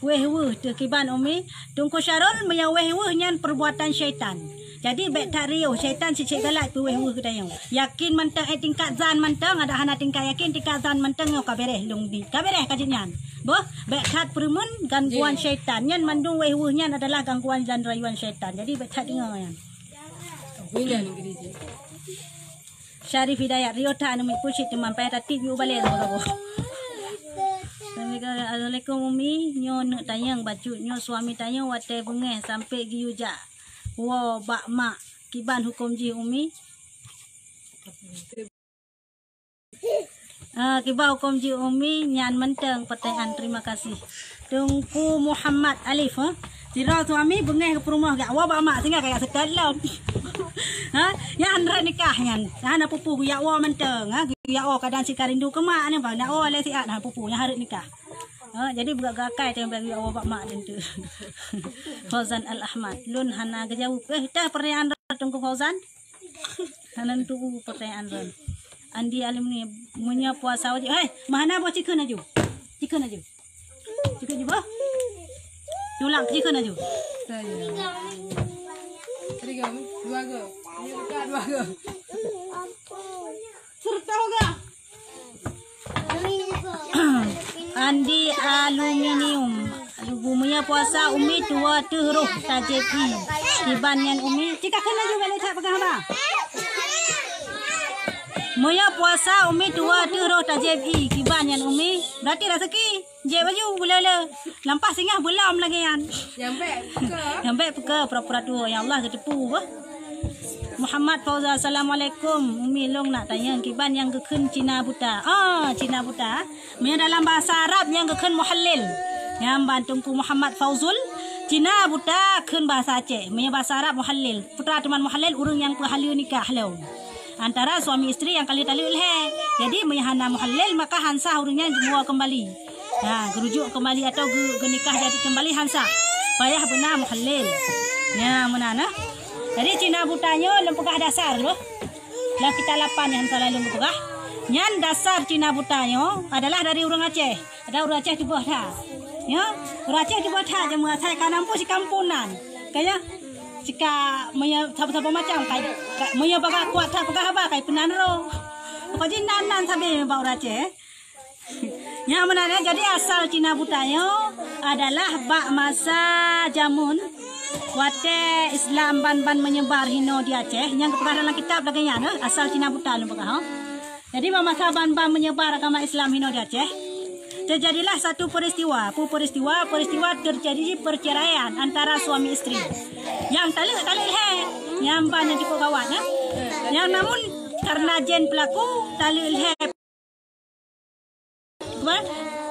wéh weuh teuh kiban Umi. Teungku Syarul, meunyoe wéh weuh nyan perbuatan syaitan. Jadi bèk that riôh, syaitan cit-cit galak peuwéh weuh geutanyoe. Yakin mantong, eh, tingkat zan mantong, adak hana tingkat yakin, tingkat zan mantong nyoe ka beres lôn di. Ka beres ka jeuet nyan. Boh, bèk that peureumeun gangguan syaitan. Nyan mandum wéh weuh nyan adalah gangguan dan rayuan syaitan. Jadi bèk that deungö nyan. Syarif Hidayat, riôh that aneuk miet peucit teuma payah tatiep yue balèe saboh-saboh. Assalamualaikum Umi, nyoe neuk tanyong bacut nyoe suami tanyoe watèe beungèh sampoe geuyue jak woe bak mak, kiban huköm jih Umi? Ah, kiban huköm jih Umi nyan mantong peutanyaan, terima kasih. Teungku Muhammad Alif, ha? Sidroe suami beungèh keu peurumoh geujak woe bak mak singoh kajak seutôt lom. Ha? Nyan han rhot nikah nyan. Hana peue-peue geujak woe mantong, ha? Geujak woe kadang cit ka rindu keu mak nyan, bah, nak woe lé siat, hana peue-peue, nyan han rhot nikah. Ha, jadi beugak-gak akai teuh bagi awak bak mak teuh. Fauzan Al-Ahmad. Lôn hana geujaweueb. Eh, tah pertanyaan droe Teungku Fauzan? Hana teu'u pertanyaan droe. Andi alumni, meunyoe puasa wajib. Hei, meuhana boh cikheun aju. Cikheun aju. Cikheun aju boh. Tulak cikheun aju. Saya. Tiga, dua go. Ini udah dua go. Serta ga. Andi aluminium. Meunyoe puasa Umi tuwoe teuh roh tajieb ie. Kiban nyan Umi. Cika keunoe juga lé that peugah haba. Meunyoe puasa Umi tuwoe teuh roh tajieb ie. Kiban nyan Umi. Berarti raseuki. Jieb aju beu le-le. Lampah singoh beulam lagèe nyan. Nyang bèk peuke. Nyang bèk peuke pura-pura tuwoe. Ya Allah geuteupeue beuh. Muhammad Fauza, assalamualaikum. Umi lôn nak tanyong kiban nyang geukheun Cina buta. Ah, Cina buta. Meunyoe dalam bahasa Arab nyang geukheun muhallil. Nyan ban Teungku Muhammad Fauzul, Cina buta kheun bahasa Aceh. Meunyoe bahasa Arab muhallil. Peue teuma muhallil ureueng nyang peuhaleue nikah lom. Antara suami istri nyang ka lheueh taleuek lhèe. Jadi meunyoe hana muhallil maka han sah ureueng nyan geuwoe keumbali. Ha, geurujuk keumbali atau geu-, geunikah jadi keumbali han sah. Payah beuna muhallil. Nyan meunan, eh. Jadi Cina buta nyoe lôn peugah dasar lôn. Lam kitab lapan nyang selalu geupeugah. Nyan dasar Cina buta nyoe adalah dari ureueng Aceh. Ada ureueng Aceh tuboh that. Ya, ureueng Aceh tuboh that je meurasa ka nampu sikampung nan. Kaya sika meunyoe saboh-saboh macam kai, ka-, meunyoe bagah kuat that peugah haba kai peunan roh. Apa jih nan-nan sabe bak ureueng Aceh. Nyang meunan, ya, jadi asal Cina buta nyoe adalah bak masa jameun watèe Islam ban-ban meunyebar hinoe di Aceh, nyang geupeugah dalam kitab lagèe nyan, eh, asal Cina buta lôn peugah, oh. Jadi bak masa ban-ban meunyebar agama Islam hinoe di Aceh, terjadilah satu peristiwa. Peue peristiwa? Peristiwa terjadi perceraian antara suami istri. Nyang taleuek, taleuek lhèe. Nyang ban nyang cukup gawat, ya. Nyang namun karena jén pelaku taleuek lhèe.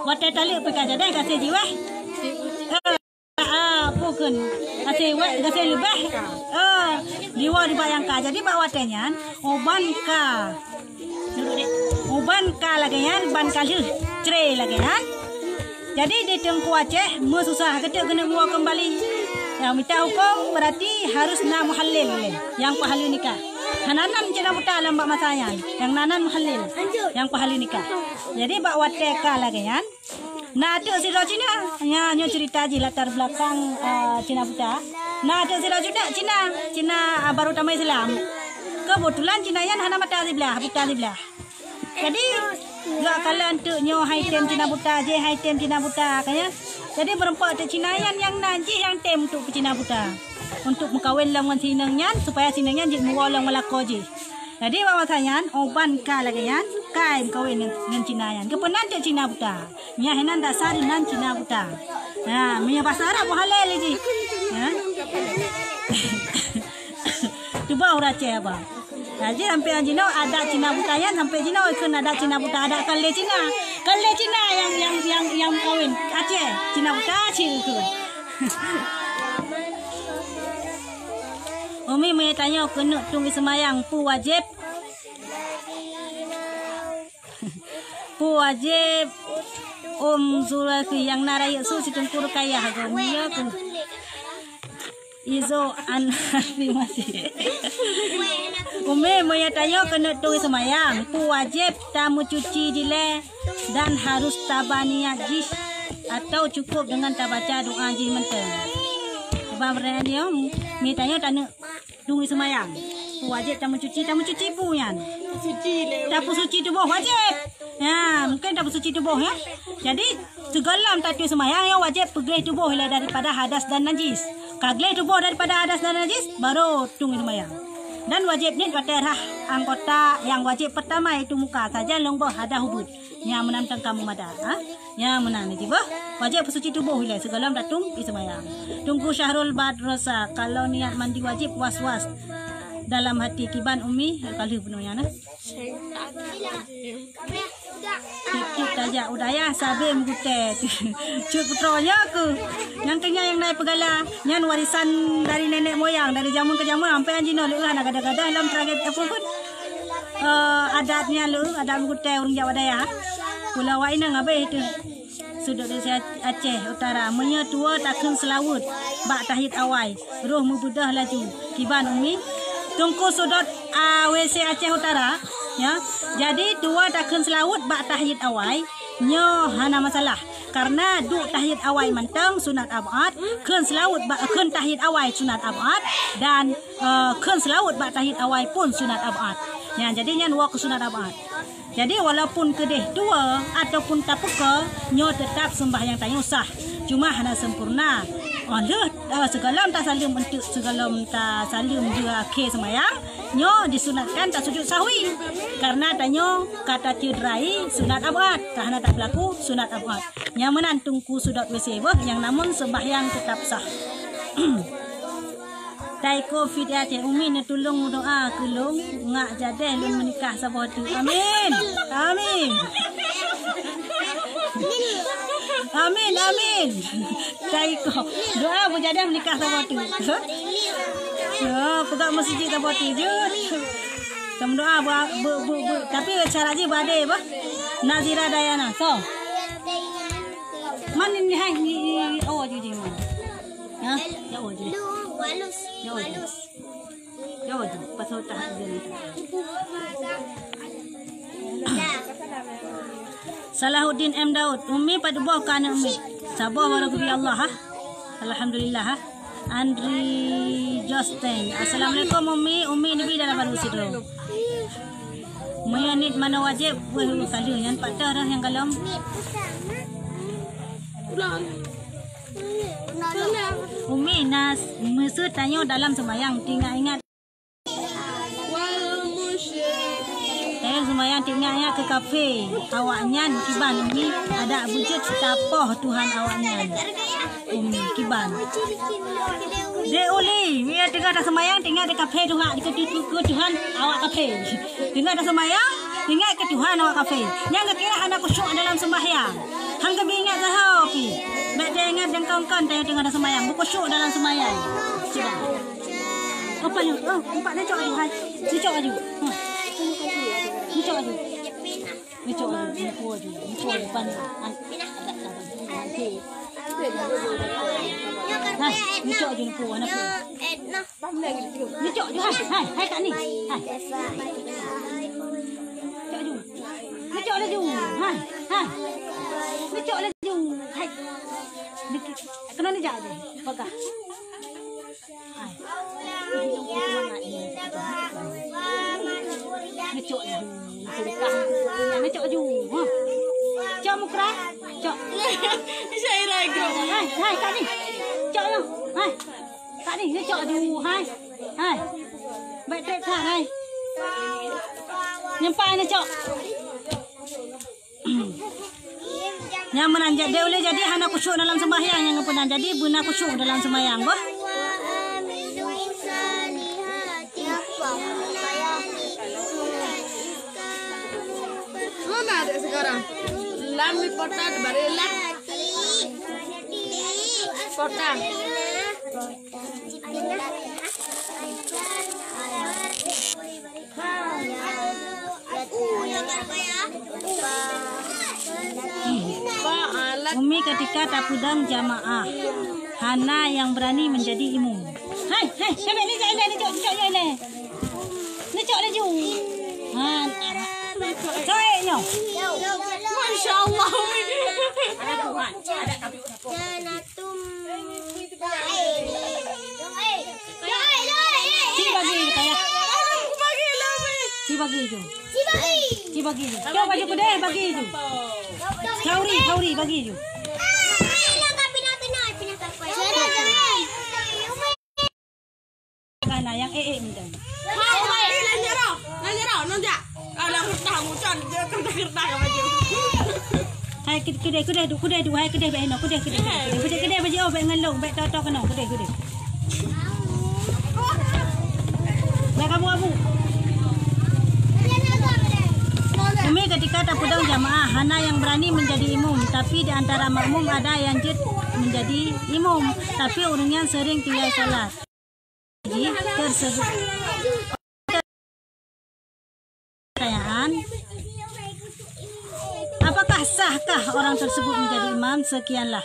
Watèe taleuek pih ka jadi gaséh jiweh. Eh, ah, peue kheun? Gaséh weh, gaséh leubeh. Eh, diwoe dibayangkan. Jadi bak watèe nyan, uban ka. Uban ka lagèe nyan, ban ka lheueh cre lagèe nyan. Jadi di Teungku Aceh meususah keuteuk keuneuk woe keumbali. Nyang mita hukôm berarti harus na muhallil lé, nyang peuhaleue nikah. Hana nan Cina buta lam bak masa nyan, nyang na nan muhallil, nyang peuhaleue nikah. Jadi bak watèe ka lagèe nyan, na teuk sidroe Cina. Nya, nyoe cerita jih latar belakang, eh, Cina buta. Na teuk sidroe Cina, Cina, Cina, eh, baru tamah Islam. Keubeutulan Cina nyan hana mata siblah, buta siblah. Jadi, gak kalan teuk nyoe hai tem Cina buta, jih hai tem Cina buta, kan ya. Jadi, meureumpok teuk Cina nyan nyang na jih nyang tem untuk Cina buta. Untuk meukawen lom ngon si inong nyan, supaya si inong nyan jeuet meuwoe lom meulako jih. Jadi, bak masa nyan, uban ka lagèe nyan, kai meukawen ngon, ngon Cina nyan. Geupeunan teuk Cina buta. Nyan hinan dasar inan Cina buta. Ha, meunyoe basa Arab muhallil jih. Ha? Cuba ureueng Aceh, abang. Nah, jadi sampai jinoe adat Cina buta nyan, sampai jinoe ikheun adat Cina buta, adat kale Cina. Kale Cina nyang, nyang, nyang, nyang kawin Aceh, Cina buta cit ikheun. Umi, meunyoe tanyoe keuneuk tueng ie seumayang, peue wajéb? Peue wajéb? Umi Zulkifli nyang na rayeuk su si Teungku Rukayah, geuh mulia keuh. Izo an masih. Umi, meunyoe tanyoe keuneuk tueng ie seumayang, peue wajéb tameucuci dilèe dan harus taba niat jih atau cukup deungon tabaca doa jih mantong? Cuba beurani nyoe, mi tanyoe taneuk tueng ie seumayang. Peue wajéb tameucuci, tameucuci peue nyan? Tapeusuci tuboh wajéb. Ya, mungkin tapeusuci tuboh, ya. Jadi, sigohlom tatueng ie seumayang nyoe wajéb peugleh tuboh ilèe daripada hadas dan najis. Ka gleh tuboh daripada hadas dan najis, baru tueng ie seumayang. Dan wajéb niet watèe rhah anggota nyang wajéb peurtama, yaitu muka, sajan lôn boh hadas ubit. Nyan meunan teuka meumada, ha? Nyan meunan jih boh. Wajéb peusuci tuboh ilèe sigohlom tatueng ie seumayang. Teungku Syahrul Badrosa, kalau niat mandi wajéb was-was dalam hati, kiban Umi, ka lheueh bunoe nyan, nah. Tiep-tiep tajak u dayah sabe meugutèe. Cut putroe nyoe keuh. Nyang keu nyan nyang na ipeugala. Nyan warisan dari nenek moyang, dari jameun keu jameun sampai jinoe lheueh hana gadoh-gadoh lom target apa pun. Eh, adat nyan lheueh, adat meugutèe ureueng jak u dayah. Pulo awak inong abéh teuh. Sudot W C Aceh Utara, meunyoe tuwoe takheun seulaweuet bak tahyet awai, roh meubeudôh laju. Kiban Umi, Teungku Sudot, a, W C Aceh Utara, ya. Jadi tuwoe takheun seulaweuet bak tahyet awai, nyoe hana masalah. Karena duek tahyet awai mantong sunat ab'ad, kheun seulaweuet bak, kheun tahyet awai sunat ab'ad, dan, eh, kheun seulaweuet bak tahyet awai pun sunat ab'ad. Ya, jadi nyan woe keu sunat ab'ad. Jadi, walaupun keudeh tuwoe ataupun tapeuko, nyoe teutab seumbahyang tanyoe sah, cuma hana sempurna. Óh lheueh, eh, sigohlom tasaleuem eunteuk, sigohlom tasaleuem dua akhé seumayang, nyoe disunatkan tasujud sahwi, karena tanyoe ka taceuderai sunat ab'ad, ka hana tapeulaku sunat ab'ad. Nyang meunan Teungku Sudot W C beuh, nyang namun seumbahyang teutab sah. Taiko Fitri Aceh, Umi neutulông meudoa keu lôn, ngak jadeh lôn meunikah saboh teuk. Amin. Amin. Amin, amin. Taiko. Doa beujadeh meunikah saboh teuk. Ya, peugah meuseujid saboh teuk jeuet. Tameudoa bu, bu, bu, bu. Tapi syarat jih bade bah. Nazira Dayana. So. Man ni hai ni, ni, oh, jih, jih, man. Ha? Ya, oh, jih. Ya, oh, jih. Jawab tu, pasal tak ada. Salahuddin M Daud, Umi pat boh ka aneuk Umi? Saboh baru geubri Allah, ha? Alhamdulillah, ha? Andri Josten, Assalamualaikum Umi, Umi neubi dalam baru sidroe. Meunyoe niet manoe wajéb, wéh, kali nyan pat teuh dah nyang galom. Umi nas, meuseu tanyoe dalam seumayang, teuingat-ingat. Tanyoe seumayang teuingat-ingat keu kafé. Awaknyan kiban Umi, adak beujeuet tapoh Tuhan awaknyan. Umi, kiban. Dek Uli, meunyoe teungoh taseumayang teuingat di kafé Tuhan, keu, keu, keu Tuhan awak kafé. Teungoh taseumayang, ingat keu Tuhan awak kafé. Nyang geukira hana khusyuk dalam seumayang. Han geubri ingat saho pih. Bèk teuingat deungkon-kon tanyoe teungoh taseumayang, beukhusyuk dalam seumayang. Cuba. Apa ni? Oh, empat ni cok aju, hai. Ni cok aju. Ha. Ni cok aju. Ni cok aju, ni cok aju. Ni cok aju, pan. Hai. Hai, ni cok aju, ni cok aju. Ni cok aju, hai, hai, kat ni. Hai. Cok aju. Ni cok laju. Hai, hai. Ni cok laju. Hai. Ni ki-, kena ni jak je. Pegang. Hai. Ni cok aju. Ni cok aju. Ha. Cok mukra. Cok. Syairah ikram. Hai, hai, kat ni. Cok aju. Hai. Kat ni, ni cok aju. Hai. Hai. Baik trek kah, hai. Nyampai ni cok. Nyang meunan ja-, dek ulèe jadi hana khusyuk dalam sembahyang nyang geupeuna. Jadi beuna khusyuk dalam sembahyang, boh. Mana adik sekarang? Lami potat barilah. Potat. Umi ketika tapeudong jamaah, hana nyang beurani meunjadi imum. Hai, hai, hai, ni cok, ni cok, ni cok, ni cok, ni cok laju. Ha, cok nyoe. Masya Allah, Umi. Ada Tuhan, ada kami. Ci bagi, Kak, ya. Ci bagi ju. Ci bagi ju. Cok baju keudeh bagi ju. Khauri, khauri bagi ju. Kana nyang eh, eh, minta. Hai, hai, lanjut, lanjut, nonjak. Kalau kertas ngucon, kertas-kertas baju. Hai, keu-, keudeh, keudeh du, keudeh du, hai, keudeh bèk inoe, keudeh, keudeh, keudeh, keudeh, keudeh baju, oh, bèk ngon lôn, bèk toto keunoe, keudeh, keudeh. Bèk abu-abu. Umi ketika tapeudong jamaah, hana nyang beurani meunjadi imum, tapi di antara makmum ada nyang jeuet meunjadi imum, tapi ureueng nyan seuring tinggai salat. Jadi, tersebut pertanyaan, apakah sahkah orang tersebut menjadi imam, sekianlah.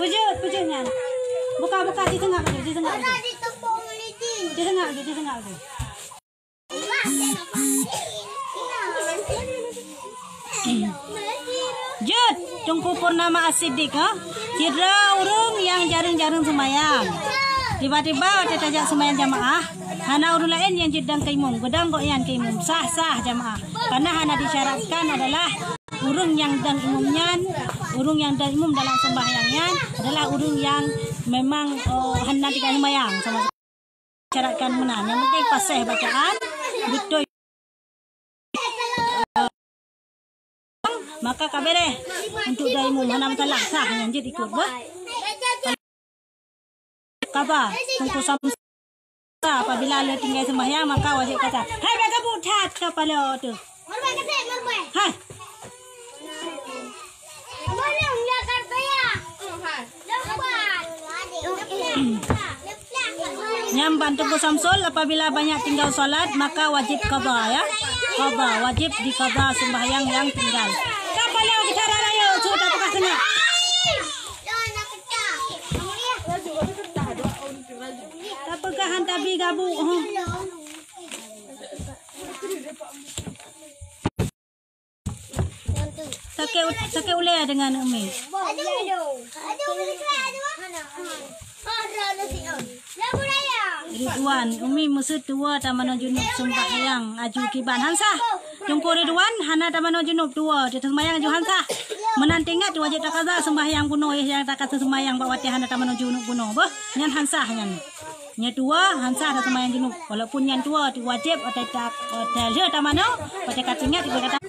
Peujeuet, peujeuet nyan. Buka, buka, diseungap tu, diseungap tu. Diseungap tu, diseungap tu. Jeuet, Teungku Purnama As-Siddiq, ha? Sidroe ureueng nyang jareueng-jareueng seumayang. Tiba-tiba watèe tajak seumayang jamaah, hana ureueng laén nyang jeuet dang keu imum, geudang gobnyan keu imum, sah-sah jamaah. Karena hana disyaratkan adalah ureueng nyang dang imum nyan, ureueng nyang dang imum dalam sembahyang nyan adalah ureueng nyang memang, eh, hana tinggai seumayang sama. Syaratkan meunan. Nyang penting paséh bacaan, beutôi. Maka ka beureh untuk dang imum, hana masalah, sah nyan jeuet ikot, bah. Qadha, Teungku Samsul, apabila le tinggai sembahyang, maka wajéb qadha. Hai, bèk gabuk that kepala tu. Hai. Nyan ban Teungku Samsul, apabila banyak tinggal salat, maka wajib qadha, ya. Qadha, wajib diqadha sembahyang yang tinggal. Kepala kita raya, sudah pekas kena. Tapeugah han tabi gabuk, huh. Sakét u-, sakét ulèe deungon Umi. Ridwan, Umi meuseu tuwoe tamanoe junub sembahyang aju kiban. Han sah. Teungku Ridwan hana tamanoe junub tuwoe, teuseumayang aju han sah. Meunan teuingat wajéb taqadha sembahyang bunoe nyang takat teuseumayang bak watèe hana tamanoe junub bunoe. Beuh, nyan han sah nyan. Nyoe tuwoe han sah taseumayang junub. Walaupun nyan tuwoe wajéb watèe ta-, watèe lheueh tamanoe, watèe ka teuingat, watèe ka ta-,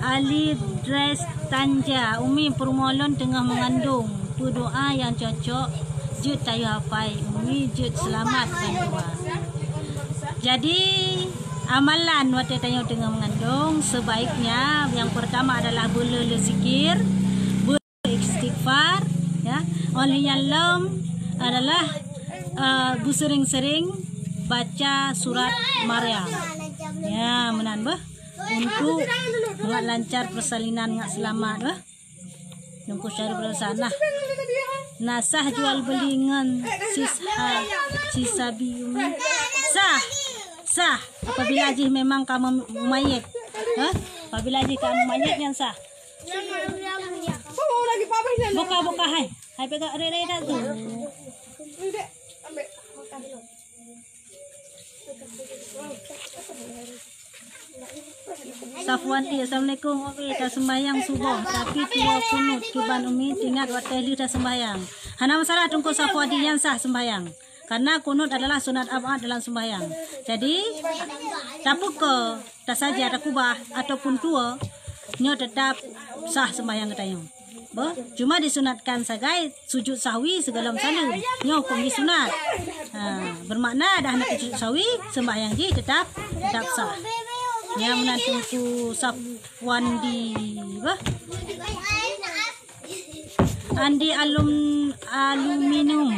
Alif Dres Tanja, Umi, peurumoh lôn teungoh meungandong. Peue doa nyang cocok? Jeuet tayue hafai, Umi, jeuet seulamat ban doa. Jadi, amalan watèe tanyoe teungoh meungandong, sebaiknya yang pertama adalah beuleu-leu zikir, istighfar, ya. Óh lheueh nyan lom adalah, eh, beuseuring-seuring baca surat Maryam. Ya, meunan beuh. Untuk mangat lancar persalinan, mangat seulamat beuh. Teungku Syarif Rosanah. Na sah jual beli ngon sisha, sisabi Umi. Sah. Sah. Apabila jih memang ka mem-, mumayyiz. Hah? Apabila jih ka mumayyiz nyan sah. Buka, buka, hai. Hai, peugah rere dah tu. Safwandi, assalamualaikum. Umi, taseumayang suboh, tapi tuwoe kunut kiban Umi teuingat watèe lheueh taseumayang. Hana masalah, Teungku Safwandi, nyan sah seumbahyang. Karena kunut adalah sunat ab'ad dalam sembahyang. Jadi, tapeuko, tasaja, takubah, ataupun tuwoe, nyoe tetap sah sembahyang geutanyoe. Beuh, cuma disunatkan sagai sujud sahwi sigohlom saleuem. Nyoe huköm jih sunat. Ha, bermakna dah hana sujud sahwi, sembahyang jih tetap, tetap sah. Nyan meunan Teungku Safwandi, beuh. Andi alum-, aluminium.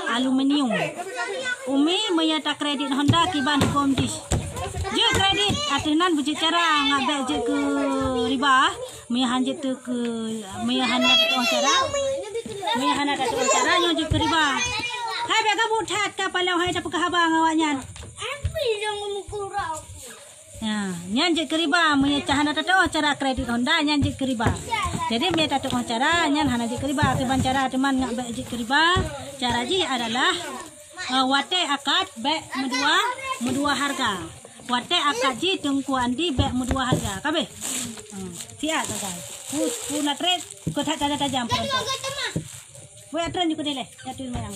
Aluminium. Umi, meunyoe takredit Honda kiban huköm jih? Jeuet kredit, ateueh nan beujeuet cara, ngat bèk jeuet keu riba. Meunyoe han jeuet keu, meunyoe hana tatu'oh cara, meunyoe hana tatu'oh cara, nyoe jeuet keu riba. Hai, bèk gabuk that ka palau hai, tapeugah haba ngon awaknyan. Ya, nyan jeuet keu riba, meunyoe hana tatu'oh cara kredit Honda, nyan jeuet keu riba. Jadi, meunyoe tatu'oh cara, nyan hana jeuet keu riba. Kiban cara teuma ngat bèk jeuet keu riba, cara jih adalah, eh, watèe akad bèk meudua, meudua hareuga. Watèe akad jih Teungku Andi bèk meudua hareuga. Ka abéh? Hmm, siat sagai. Pu-, puna trét, keu that tajam-tajam peuruntôt. Buya treun ju keudéh lé, ya tu mayang.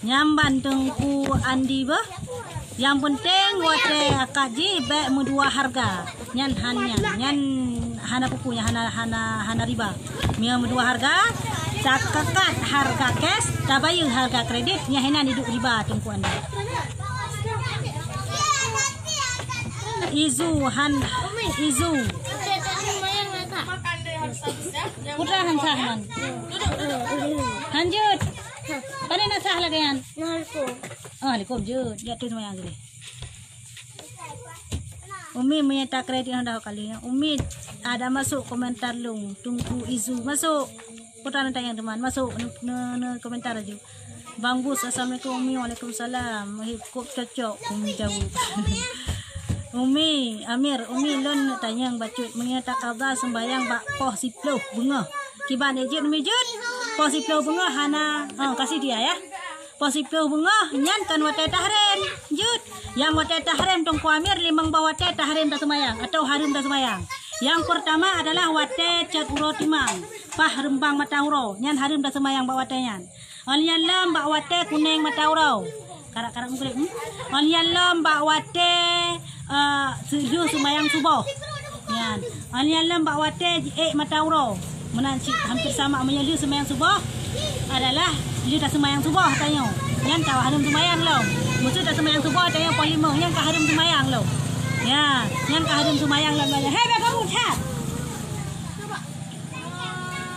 Nyan ban Teungku Andi beuh. Nyang peunteng watèe akad jih bèk meudua hareuga. Nyan han nyan. Nyan Hana peue-peue, nyan hana, hana, hana riba. Meunyoe meudua hareuga, takakat hareuga cash, tabayeue hareuga kredit, nyan hana iduek riba Teungku Andi. Izu han, izu. Putra han sah man. Han jeuet. Pane na sah lagèe nyan? Oh, likot jeuet. Jak tu seumayang dulu. Umi meunyo takrék di honda kali nyan. Umi ada masuk komentar lôn. Teungku Izu masuk. Putra na tanyong teuma masuk ne, ne, ne komentar laju. Bang Gus, assalamualaikum Umi. Waalaikumsalam. Hikop cocok Umi jaweueb. Umi Amir, Umi lôn neuk tanyong bacut. Meunyo takaba seumbahyang bak poh siploh beungoh. Kiban jeuet Umi jeuet. Poh siploh beungoh hana, ha, kasih dia ya. Poh siploh beungoh nyan kan watèe tahrém. Jeuet. Nyang watèe tahrém Teungku Amir limong boh watèe tahrém taseumayang atau hareuem taseumayang. Nyang peurtama adalah watèe cot uroe timang, paih reumbang mata uroe, nyan hareuem taseumayang bak watèe nyan. Óh lheueh nyan lom bak watèe kunèng mata uroe. Karak-karak meugreb, hmm? Óh lheueh nyan lom bak watèe, eh, lheueh seumayang suboh. Nyan. Óh lheueh nyan lom bak watèe jiék mata uroe. Meunan cit hampir sama meunyoe lheueh seumayang suboh adalah lheueh taseumayang suboh tanyoe. Nyan ka hareuem seumayang lom. Meuseu taseumayang suboh tanyoe poh limong, nyan ka hareuem seumayang lom. Ya, nyan ka hareuem seumayang lom. Hei, bèk kamu that.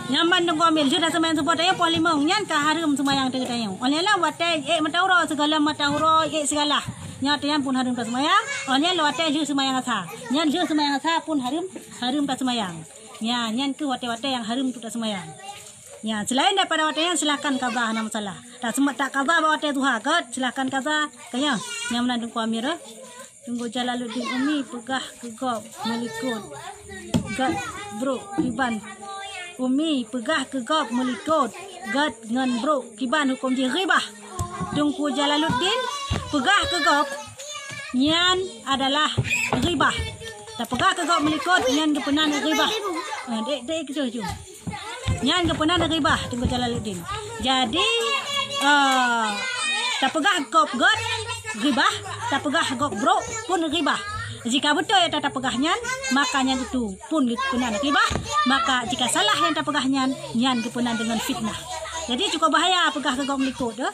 Nyan ban Teungku Amir, lheueh taseumayang suboh tanyoe poh limong, nyan ka hareuem seumayang tanyoe. Óh lheueh nyan lom watèe ék mata uroe, sigohlom mata uroe ék sigalah. Nyan watèe nyan pun hareuem taseumayang. Óh lheueh nyan lom watèe lheueh seumayang asa. Nyan lheueh seumayang asa pun hareuem, hareuem taseumayang. Nyan, nyan keuh watèe-watèe nyang hareuem untuk taseumayang. Nyan, selain daripada watèe nyan, silahkan kaba, hana masalah. Tak seumpat tak kaba bak watèe duha, gèt, silahkan kaba. Ka nyan, nyan meunan Teungku Amir, eh. Teungku Jalaluddin, Umi peugah keu gob meulikot gèt brôk kiban. Umi peugah keu gob meulikot gèt ngon brôk kiban hukôm jih ghibah. Teungku Jalaluddin peugah keu gob nyan adalah ghibah. Tapeugah keu gob meulikot nyan geupeunan ghibah. Eh, dek, dek, keuh, keuh. Nyan geupeunan ghibah Teungku Jalaluddin. Jadi, eh, tapeugah gob gèt ghibah, tapeugah gob brôk pun ghibah. Jika beutôi ata tapeugah nyan, maka nyan itu pun geupeunan ghibah, maka jika salah nyang tapeugah nyan, nyan geupeunan deungon fitnah. Jadi cukup bahaya peugah keu gob meulikot tu.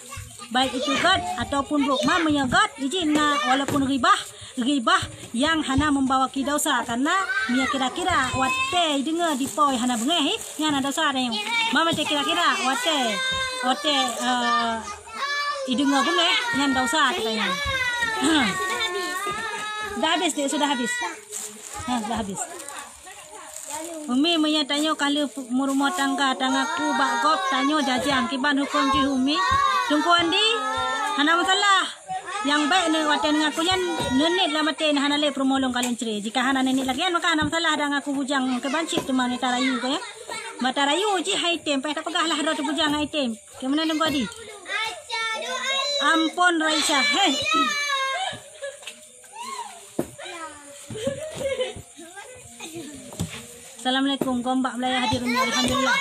Baik itu gèt ataupun brôk. Ma meunyoe gèt, ijin na walaupun ghibah, ghibah nyang hana membawaki dosa, karena meunyoe kira-kira watèe ideungoe dipoh hana beungèh, nyan na dosa tanyoe. Ma watèe kira-kira watèe, watèe, eh, ideungoe beungèh, nyan dosa tanyoe. Dah habis, dek, sudah habis. Ha, sudah habis. Umi, meunyoe tanyoe ka lheueh meurumoh tangga, tangaku bak gob tanyoe jajang, kiban hukôm jih Umi? Teungku Andi, hana masalah. Nyang bèk neu watèe neungaku nyan neuniet lam até neuh hana lé peurumoh lôn ka lôn cre. Jika hana neuniet lagèe nyan, maka hana masalah, ada ngaku bujang, kiban cit teuma neutarayu ka nyan. Meutarayu jih hai tem, payah tapeugah lah droe teubujang hai tem. Keu meunan Teungku Andi? Ampôn Raisa, heh. Assalamualaikum, gombak Meulayu hadir Umi, alhamdulillah.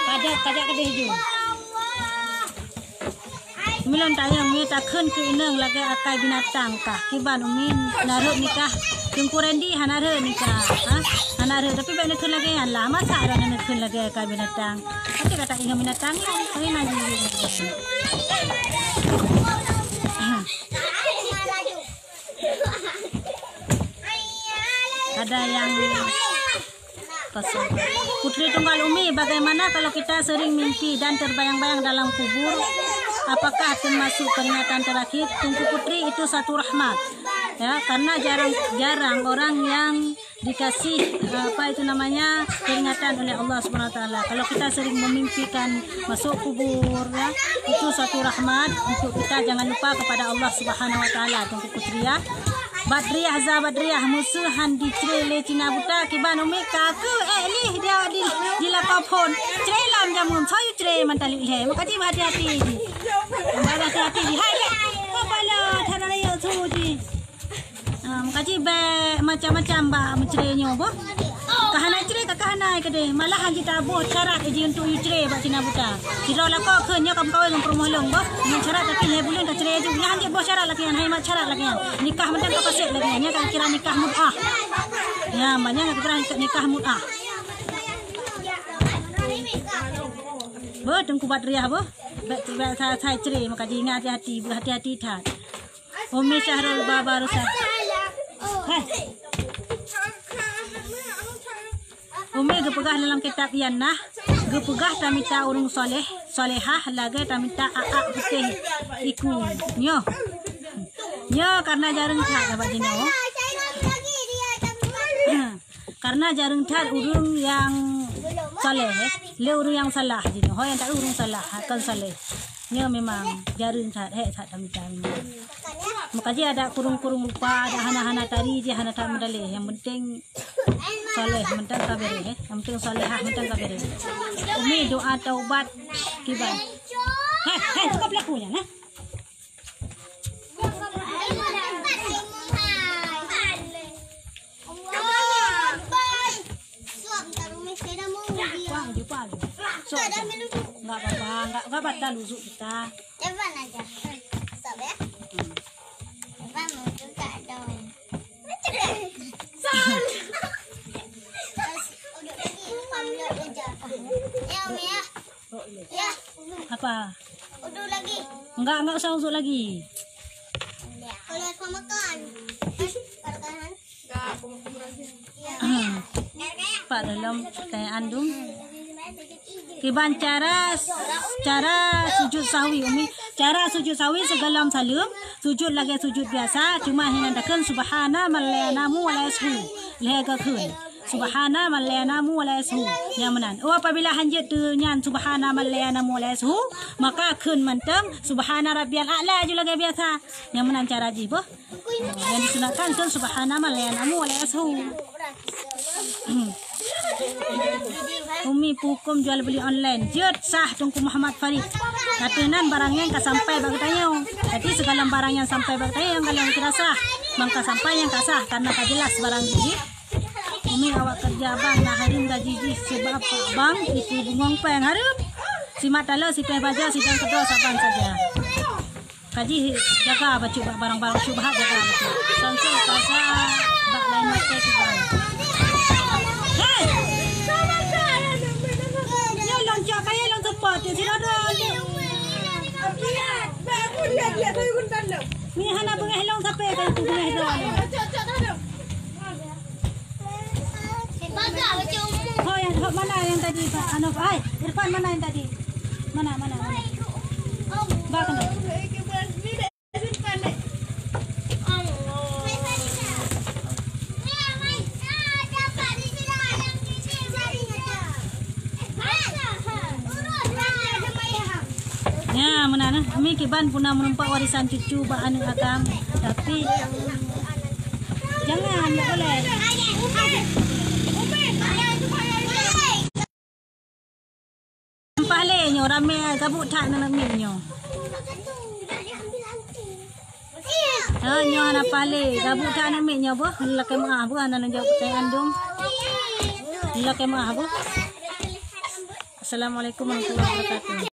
Kajak, kajak keudeh ju. Umi lôn tanyong, Umi takheun keu inong lagèe akai binatang kah? Kiban Umi na rhot nikah, Teungku Randy hana rhot nikah, ha? Hana rhot, tapi bèk neukheun lagèe nyan lah. Masa droeneuh neukheun lagèe akai binatang? Até kata inong binatang lah. Tapi na ju. Ada yang kosong. Putri Tunggal Umi, bagaimana kalau kita sering mimpi dan terbayang-bayang dalam kubur? Apakah termasuk peringatan terakhir? Teungku Putri, itu satu rahmat. Ya, karena jarang-jarang orang yang dikasih, eh, apa itu namanya, peringatan oleh Allah Subhanahu Wa Taala. Kalau kita sering memimpikan masuk kubur, ya, itu suatu rahmat untuk kita. Jangan lupa kepada Allah Subhanahu Wa Taala, Teungku Putri, ya. Badriah Za Badriah, meuseu han jicre lé Cina buta, kiban Umi ka keuh ék lih dia di, di lakoe phon. Cre lam jameun, soe cre mantali lhèe. Maka jih hati-hati jih. Hati-hati jih. Hai, hai. Apa lah, hana raya su jih. Ha, meukaji bèk macam-macam bak meucre nyoe boh. Ka hana cre, ka, ka hana keudeh. Malahan jitaboh syarat jih untuk yue cre bak Cina buta. Sidroe lakoe kheun nyoe ka meukawen ngon peurumoh lôn boh. Ngon syarat tapi lhèe buleuen ka cre aju. Nyan han jeuet boh syarat lagèe nyan, hai mat syarat lagèe nyan. Nikah mantong ka paséh lagèe nyan. Nyan ka kira nikah mut'ah. Ya, banyak yang nikah mut'ah. Beuh, Teungku Badriah beuh. Bèk, bèk sa-, sai cre, maka jiingat hati-hati, beuh hati-hati that. Umi Syahrul Baba Rusa. Hai. Umi geupeugah dalam kitab Ianah, geupeugah tamita ureueng soleh, solehah lagèe tamita aak putéh iku. Nyoe. Nyoe karena jareueng that bak jinoe. Karena jareueng that ureueng nyang saleh, lé ureueng nyang salah jinoe. Ho nyang that ureueng salah, kon saleh. Nyoe memang jareueng that, hék that tamita. Maka jih adak kureueng-kureueng rupa, adak hana-hana tari jih hana that meudaleh. Nyang penting saleh, mantong ka beureh, eh. Nyang penting salehah, mantong ka beureh. Umi doa taubat kiban. Hei, hei, cakap laku nyan, eh. Kuang, di kuang. Sok, enggak apa-apa, enggak, enggak batal wudhu kita. Depan aja. Sok ya. Depan mau juga dong. Terus, uduk lagi, kamu lihat aja. Ya, Umi, ya. Ya. Apa? Uduk lagi. Enggak, enggak usah uduk lagi. Kalau aku makan. Makan. Pak dalam pertanyaan dum. Kiban cara, cara sujud sahwi, Umi. Cara sujud sahwi sigohlom saleuem, sujud lagèe sujud biasa, cuma hinan takheun subhana man la yanamu wa la yashu. Lhèe keu kheun. Subhana man la yanamu wa la yashu. Nyang meunan. Oh, apabila hanjeuet teu nyan subhana man la yanamu wa la yashu, maka kheun mantong subhana rabbiyal a'la ju lagèe biasa. Nyang meunan cara jih boh. Nyang disunatkan kheun subhana man la yanamu wa la yashu. Umi peuhuköm jual beli online. Jeuet sah Teungku Muhammad Farid. Ateueh nan barang nyan ka sampai bak geutanyoe. Jadi sigohlom barang nyang sampai bak geutanyoe nyang gohlom kira sah. Ban ka sampai nyang ka sah karena ka jeulaih barang jih. Umi awak keureuja bank na hareuem gaji jih, sabab bank ipeu bungong péng hareuem. Simat taloe, sipéh baja, sidang keudroe saban saja. Kaji jaga bacut bak barang-barang syubhat, jaga bacut. Samsul kaja bak laén maté kiban. Hei! Nyoe lôn cok kayèe lôn seupôt, cit sinoe droe. Ni hana beungèh lôn sapeue ka itu beungèh droe. Ho, nyang, ho, mana yang tadi, Pak? Anu, ai, Irfan, mana yang tadi? Mana, mana, mana? Bak kena. Nyan, meunan, eh. Umi kiban puna meureumpok warisan cucu bak aneuk agam. Tapi, jangan, tak boleh. Pahlé nyoe ramé gabuk that aneuk miet nyoe. Ha, nyoe hana pahlé, gabuk that aneuk miet nyoe boh, lakèe meu'ah boh, hana neujaweueb peutanyaan dum. Lakèe meu'ah boh. Assalamualaikum warahmatullahi wabarakatuh.